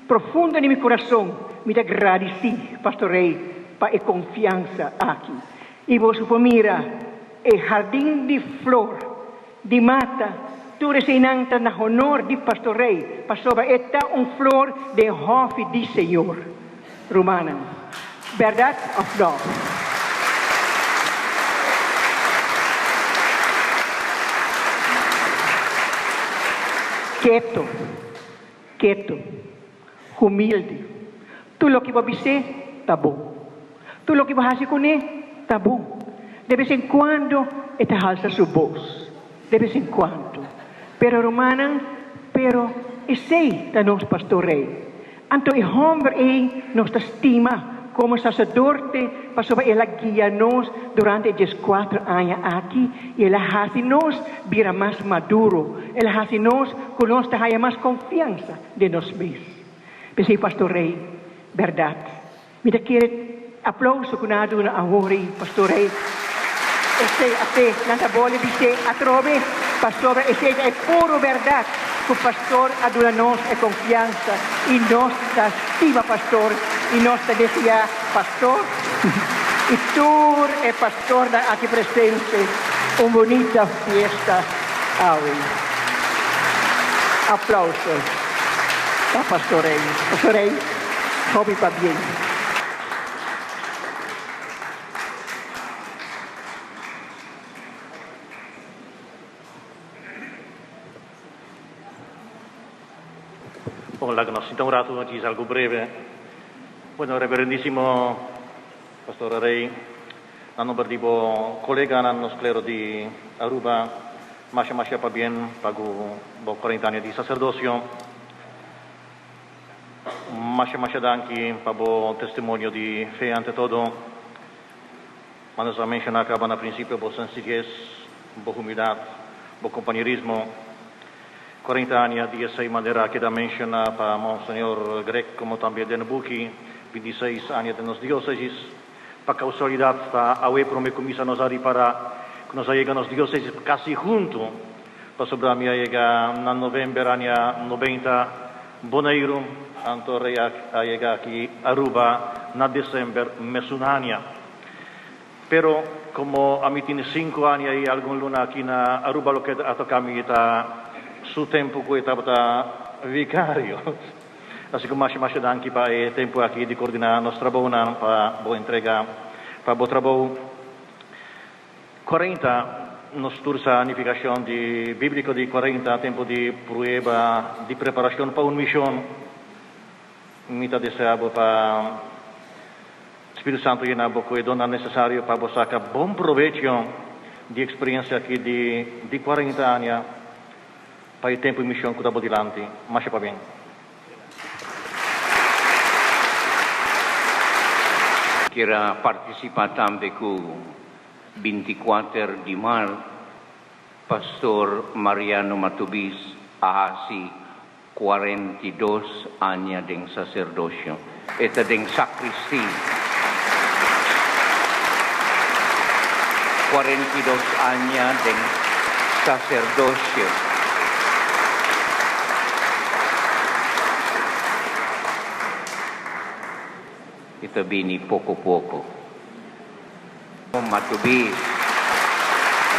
profundo di mi kurason mi ta gradisí Pastor Rey pa e konfiansa aki. I boso por mira e hardin di flor, di mata, tur eseinan ta na honor di Pastor Rey, pasobra e ta un flor den hòfi di Señor. Rumannan, bèrdat òf nò? Keto, keto, humilde. Tur loke bo bis'é ta bon. Tur loke bo hasi kuné ta bon. De bes en kuando e ta halsa su bos, de bes en kuando. Pero rumannan, pero esei ta nos Pastor Rey. Anto e hòmber ei nos ta stima komo saserdote pasobra el a guia nos durante e dieskuater aña aki i el a hasi nos bira mas maduro, el a hasi nos ku nos ta haña mas konfiansa den nos mes. P'esei Pastor Rey, bèrdat. Mi ta kere aplouso ku nan a duna awor ei, Pastor Rey. Esei a fe, nan ta bole bis'é atrobe, pasobra esei ta e puro bèrdat ku Pastor a duna nos e konfiansa i nos ta stima Pastor i nos ta deseá Pastor i tur e pastornan aki presente un bunita fiesta awe. Aplauso pa Pastor Rey. Pastor Rey. Hopi pabien. Bon, laga nos sinta un ratu, nos djis algu breve. Bueno, Reverendísimo Pastor Rey, na nomber di bo koleganan, nos klero di Aruba, masha masha pabien pa ku bo 40 aña di saserdosio. Masha masha danki pa bo testimonio di fe ante todo. Ma nos a menciona caba na principio bo sencillez, bo humildad, bo compañerismo. 40 aña di esey manera a keda menciona pa Monseñor Greg como tambe den buki 26 aña den nos diocesis. Pa causualidad ta awe prome cu misa nos a ripara cu nos a yega nos diocesis casi hunto Pasobra mi a yega na november aña 90 Boneiru, anto Rey a yega aki Aruba na december mesun aña. Pero como ami tin sinku aña y algun luna aki na Aruba loke a toca mi ta su tempo cu e tabata vicario. Así cu masha masha danki pa e tempo aki di coordina nos trabounan pa bo entrega pa bo trabou. 40, Nos tur sa nifikashon di bíbliko di 40 tempu di prueba di preparashon pa un mishon. Mi ta desea bo pa Spiritu Santu yena bo ku e donnan nesesario pa bo saka bon probecho di eksperensia aki di di kuarenta aña pa e tempu i mishon ku ta bo dilanti. Masha pabien. Kier a partisipá tambe ku bintikuater di mart Pastor Mariano Matubis a hasi 42 aña den saserdosio. E ta den sakristi. 42 aña den saserdosio. E ta bini poko poko. Matubis,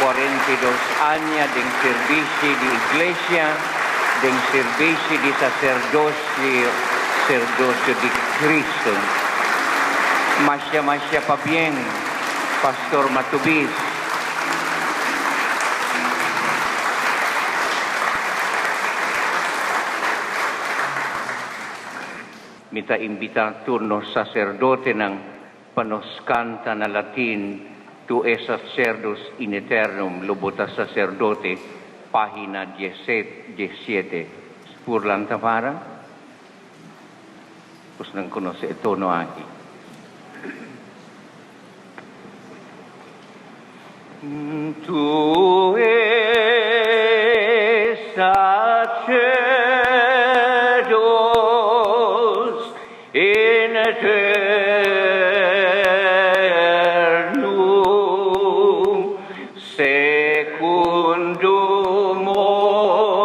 42 aña den sirbishi di Iglesia, den sirbishi di saserdosio, serdosio di Cristo. Masha masha pabien, Pastor Matubis. Mi ta invitá tur nos saserdotenan pa nos kanta na latin Tu es sacerdos in aeternum, Lo bo ta saserdote, página diesete. Por lanta para? Bosnan konosé e tono aki. Tu es sacerdos in aeternum, secundum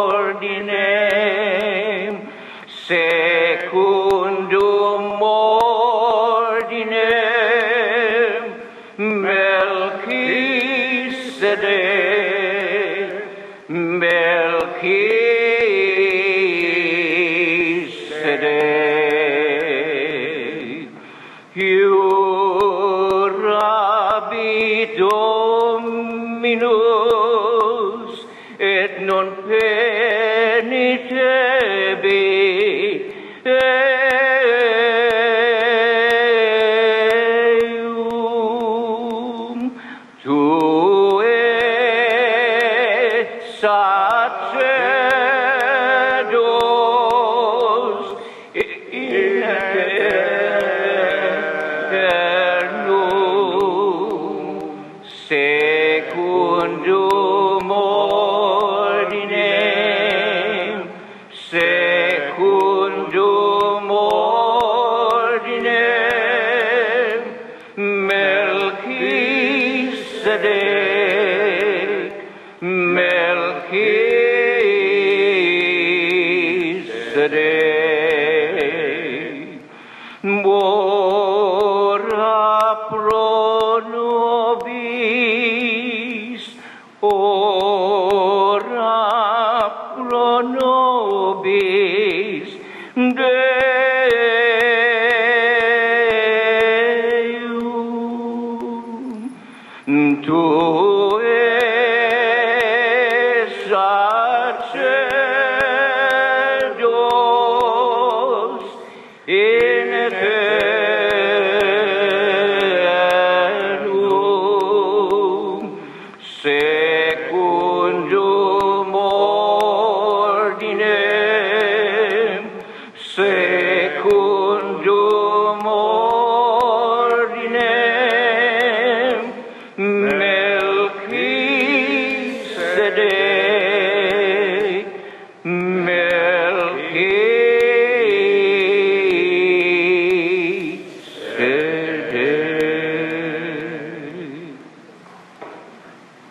ordinem, secundum ordinem Melquisedec, Melquisedec. Iurabi Dominus et non penitebi eum. Tu es sacerdos in aeternum, secundum ordinem, secundum ordinem Melquisedec, Melquisedec. Ora pro nobis, ora pro nobis Deum. Tu es sacerdos in aeternum, secundum ordinem, secundum ordinem Melquisedec, Melquisedec.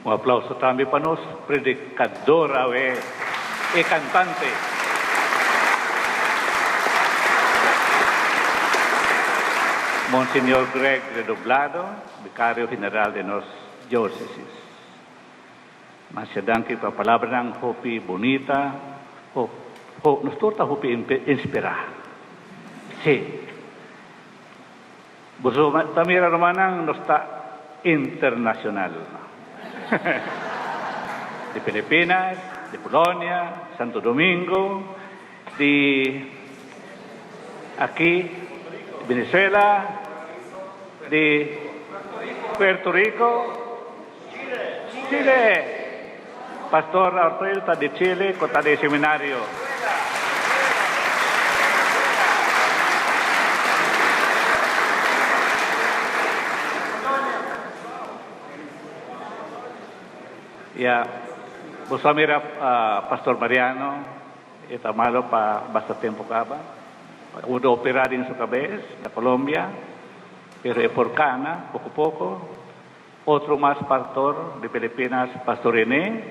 Un aplauso tambe pa nos predicador awe, e cantante. Monseñor Greg Redoblado, Vicario General di nos Diocesis. Masha danki pa palabranan hopi bunita, ho, ho, nos tur ta hopi inspirá. Sí. Boso ta mira rumannan, nos ta internacional. Di Filipinas, di Polonia, Santo Domingo, di. Aki Venezuela, di Puerto Rico, Chile. Pastor Arthur ta di Chile cu ta di seminario. Ya, boso a mira Pastor Mariano, e ta malo pa basta tempo caba. Wordo opera den su cabes na Colombia, pero e por cana poco poco. Otro mas pastor di Filipinas, Pastor Rene,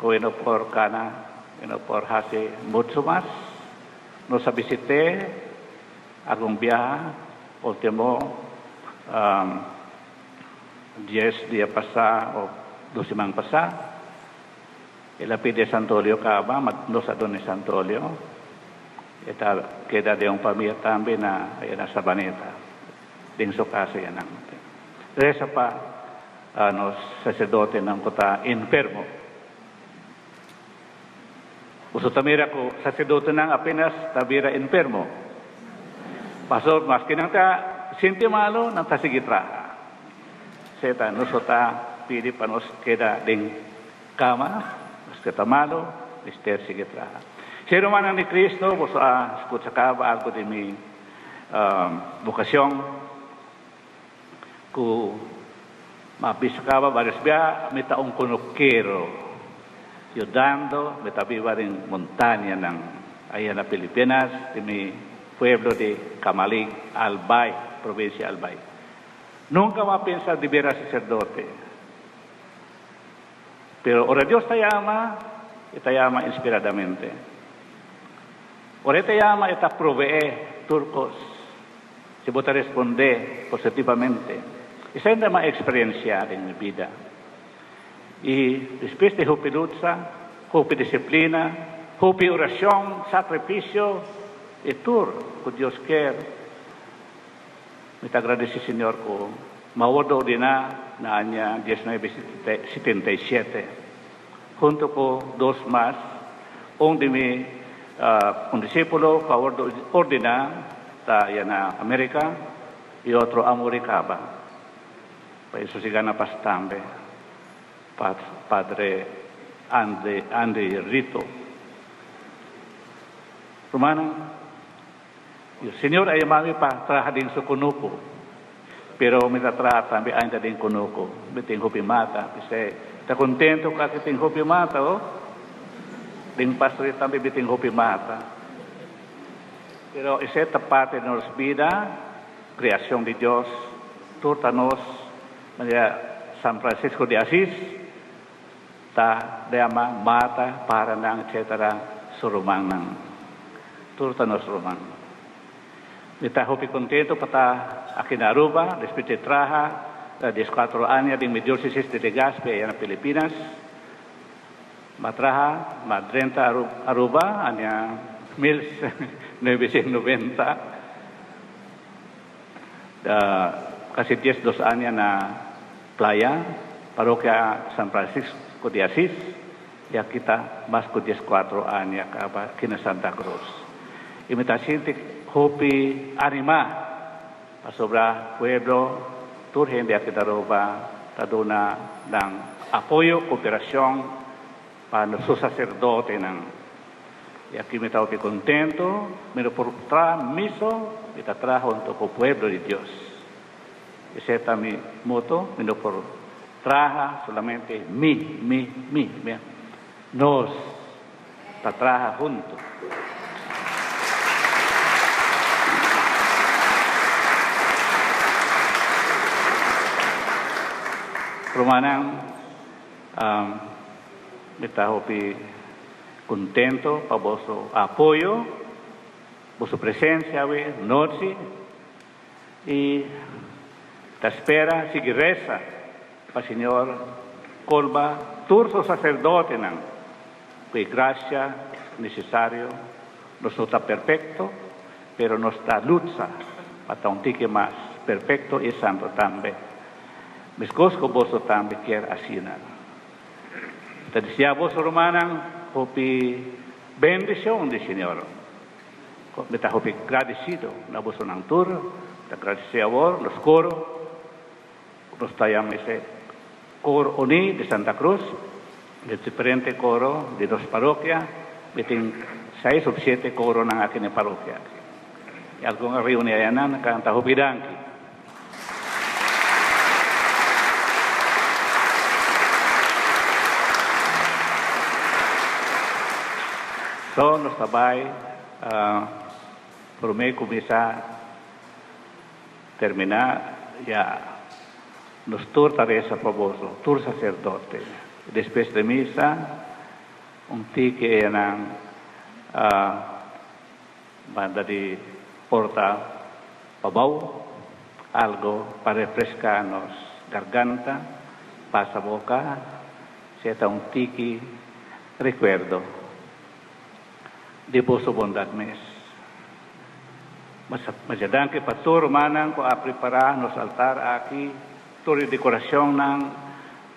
cu e no por cana, e no por haci mucho mas. Nos a bisit'é algun biaha, ultimo dies dia pasá of dos siman pasá. El a pidi e santolio caba, ma nos a duna e santolio. E ta keda den un famia tambe na na Sabaneta. Den su casa ya nan. Reza pa nos sacerdotenan cu ta enfermo. Boso ta mira cu sacerdotenan apenas ta bira enfermo. Pasobra maske nan ta sinti malo, nan ta sigui traha. Seta nos lo ta pidi pa nos keda den cama, maske ta malo, mester sigui traha. Si rumannan di Cristo, boso a scucha caba algo di mi vocacion cu m'a bisa caba varios bia, mi ta un cunukero yudando, mi ta biba den montañanan aya na Filipinas, den mi pueblo di Camalig, Albay, provincia Albay. Nunca m'a pensa di bira sacerdote, pero ora Dios ta yama, e ta yama inspiradamente. Ora e ta yama e ta proveé tur kos si bo ta respondé positivamente. Esei ta mi eksperensia den mi bida. I despues di hopi lucha, hopi disiplina, hopi orashon, sakrifisio i tur ku Dios kier, mi ta agradesí Señor ku mi a wòrdu ordená na aña diesnuebe 77. Hunto ku dos mas, un di mi un disípulo ku a wòrdu ordená ta ya na Amerika i otro a muri kaba. Pa e sosegá na pas tambe, Padre Andy Rito. Rumannan, Señor a yama mi pa traha den su kunuku, pero mi ta traha tambe ainda den kunuku. Mi tin hopi mata, p'esei mi ta kontentu ku aki tin hopi mata, oh. Den pastoria tambe mi tin hopi mata. Pero esei ta parti di nos bida, kreashon di Dios, tur ta nos, manera San Francisco di Asis ta yama mata, paranan, etcetera, su rumannan. Tur ta nos ruman. Mi ta hopi contento pa ta aki na Aruba despues di traha diescuatro aña den mi diocesis di Legazpi aya na Filipinas. M'a traha, m'a drenta Aruba aña 1990, casi diesdos aña na Playa, Parokia San Francisco di Asis. Ya kita mas ku dieskuatro aña kaba aki na Santa Cruz i mi ta sinti hopi animá pasobra pueblo tur hende aki ta roba ta duna nan apoyo, koperashon pa su saserdotenan. I aki mi ta hopi kontento, mi no por traha mi so, mi ta traha hunto ku pueblo di Dios. Esei ta mi moto, mi no por traha solamente mi, mi, mi, mi. Nos ta traha hunto. Rumannan, mi ta hopi contento pa boso apoyo, boso presencia awe nochi. I ta spera sigui resa pa Señor colma tur su sacerdotenan cu e gracia necesario. Nos no ta perfecto, pero nos ta lucha pa ta un tiki mas perfecto i santo tambe, mescos cu boso tambe kier asina. Ta desea boso, rumannan, hopi bendicion di Señor. Mi ta hopi gradisido na bosonan tur. Mi ta gradisé awor nos koro, ku nos ta yama esei Koro Uní di Santa Cruz, di diferente koro di nos parokia. Mi tin seis òf shete koronan aki na e parokia aki. I algun a reuní ayanan, a kanta hopi danki. So nos ta bai prome ku misa termina ya nos tur ta resa pa boso, tur saserdote. Despues di misa un tiki eyanan Banda di porta pabou, algo pa refresca nos garganta, pasa boca, sea ta un tiki recuerdo di boso bondad mes. Masha danki pa tur rumannan cu a prepara nos altar aki, tur e decoracionnan,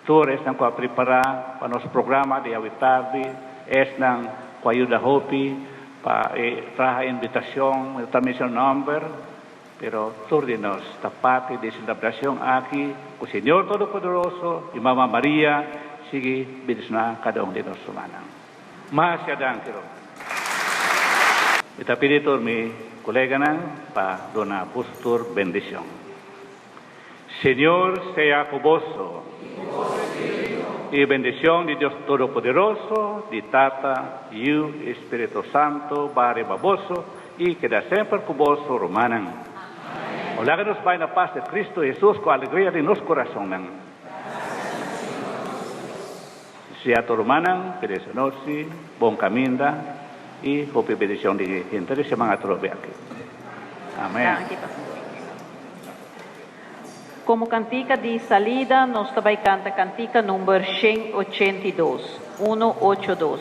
tur esnan cu a prepara pa nos programa di awe tardi, esnan cu a yuda hopi pa e traha invitacion, mi no ta menciona nomber, pero tur di nos ta parti di e celebracion aki cu Señor Todopoderoso y Mama Maria sigui bendiciona cada un di nos rumannan. Masha danki Ron. Mi ta pidi tur mi coleganan pa duna boso tur bendicion. Señor sea cu boso. Y bendicion di Dios Todopoderoso, di Tata, Yiu y Spirito Santo ba riba boso y keda semper cu boso, rumannan. O laga nos bai na paz di Cristo Jesus cu alegria den nos corazonnan. Sea tur rumannan, pidi es anochi, bon caminda y hopi bendicion di henter e siman atrobe aki. Amen. Como cantica di salida nos ta bay canta cantica number 182, 182.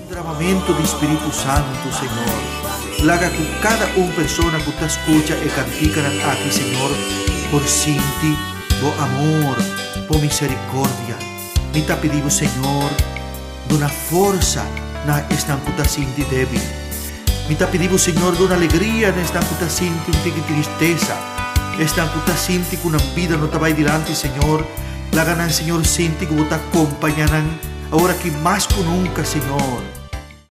Dramamento di Spiritu Santu, Señor. Laga ku kada un persona ku ta skucha e kantikanan aki, Señor, por sinti Bo amor, Bo misericordia. Mi ta pidi Bo, Señor, duna forsa na esnan ku ta sinti debil. Mi ta pidi Bo, Señor, duna alegria na esnan ku ta sinti un tiki tristesa, esnan ku ta sinti ku nan bida no ta bai dilanti, Señor. Laga nan, Señor, sinti ku Bo ta kompaña nan awor aki mas ku nunka, Señor.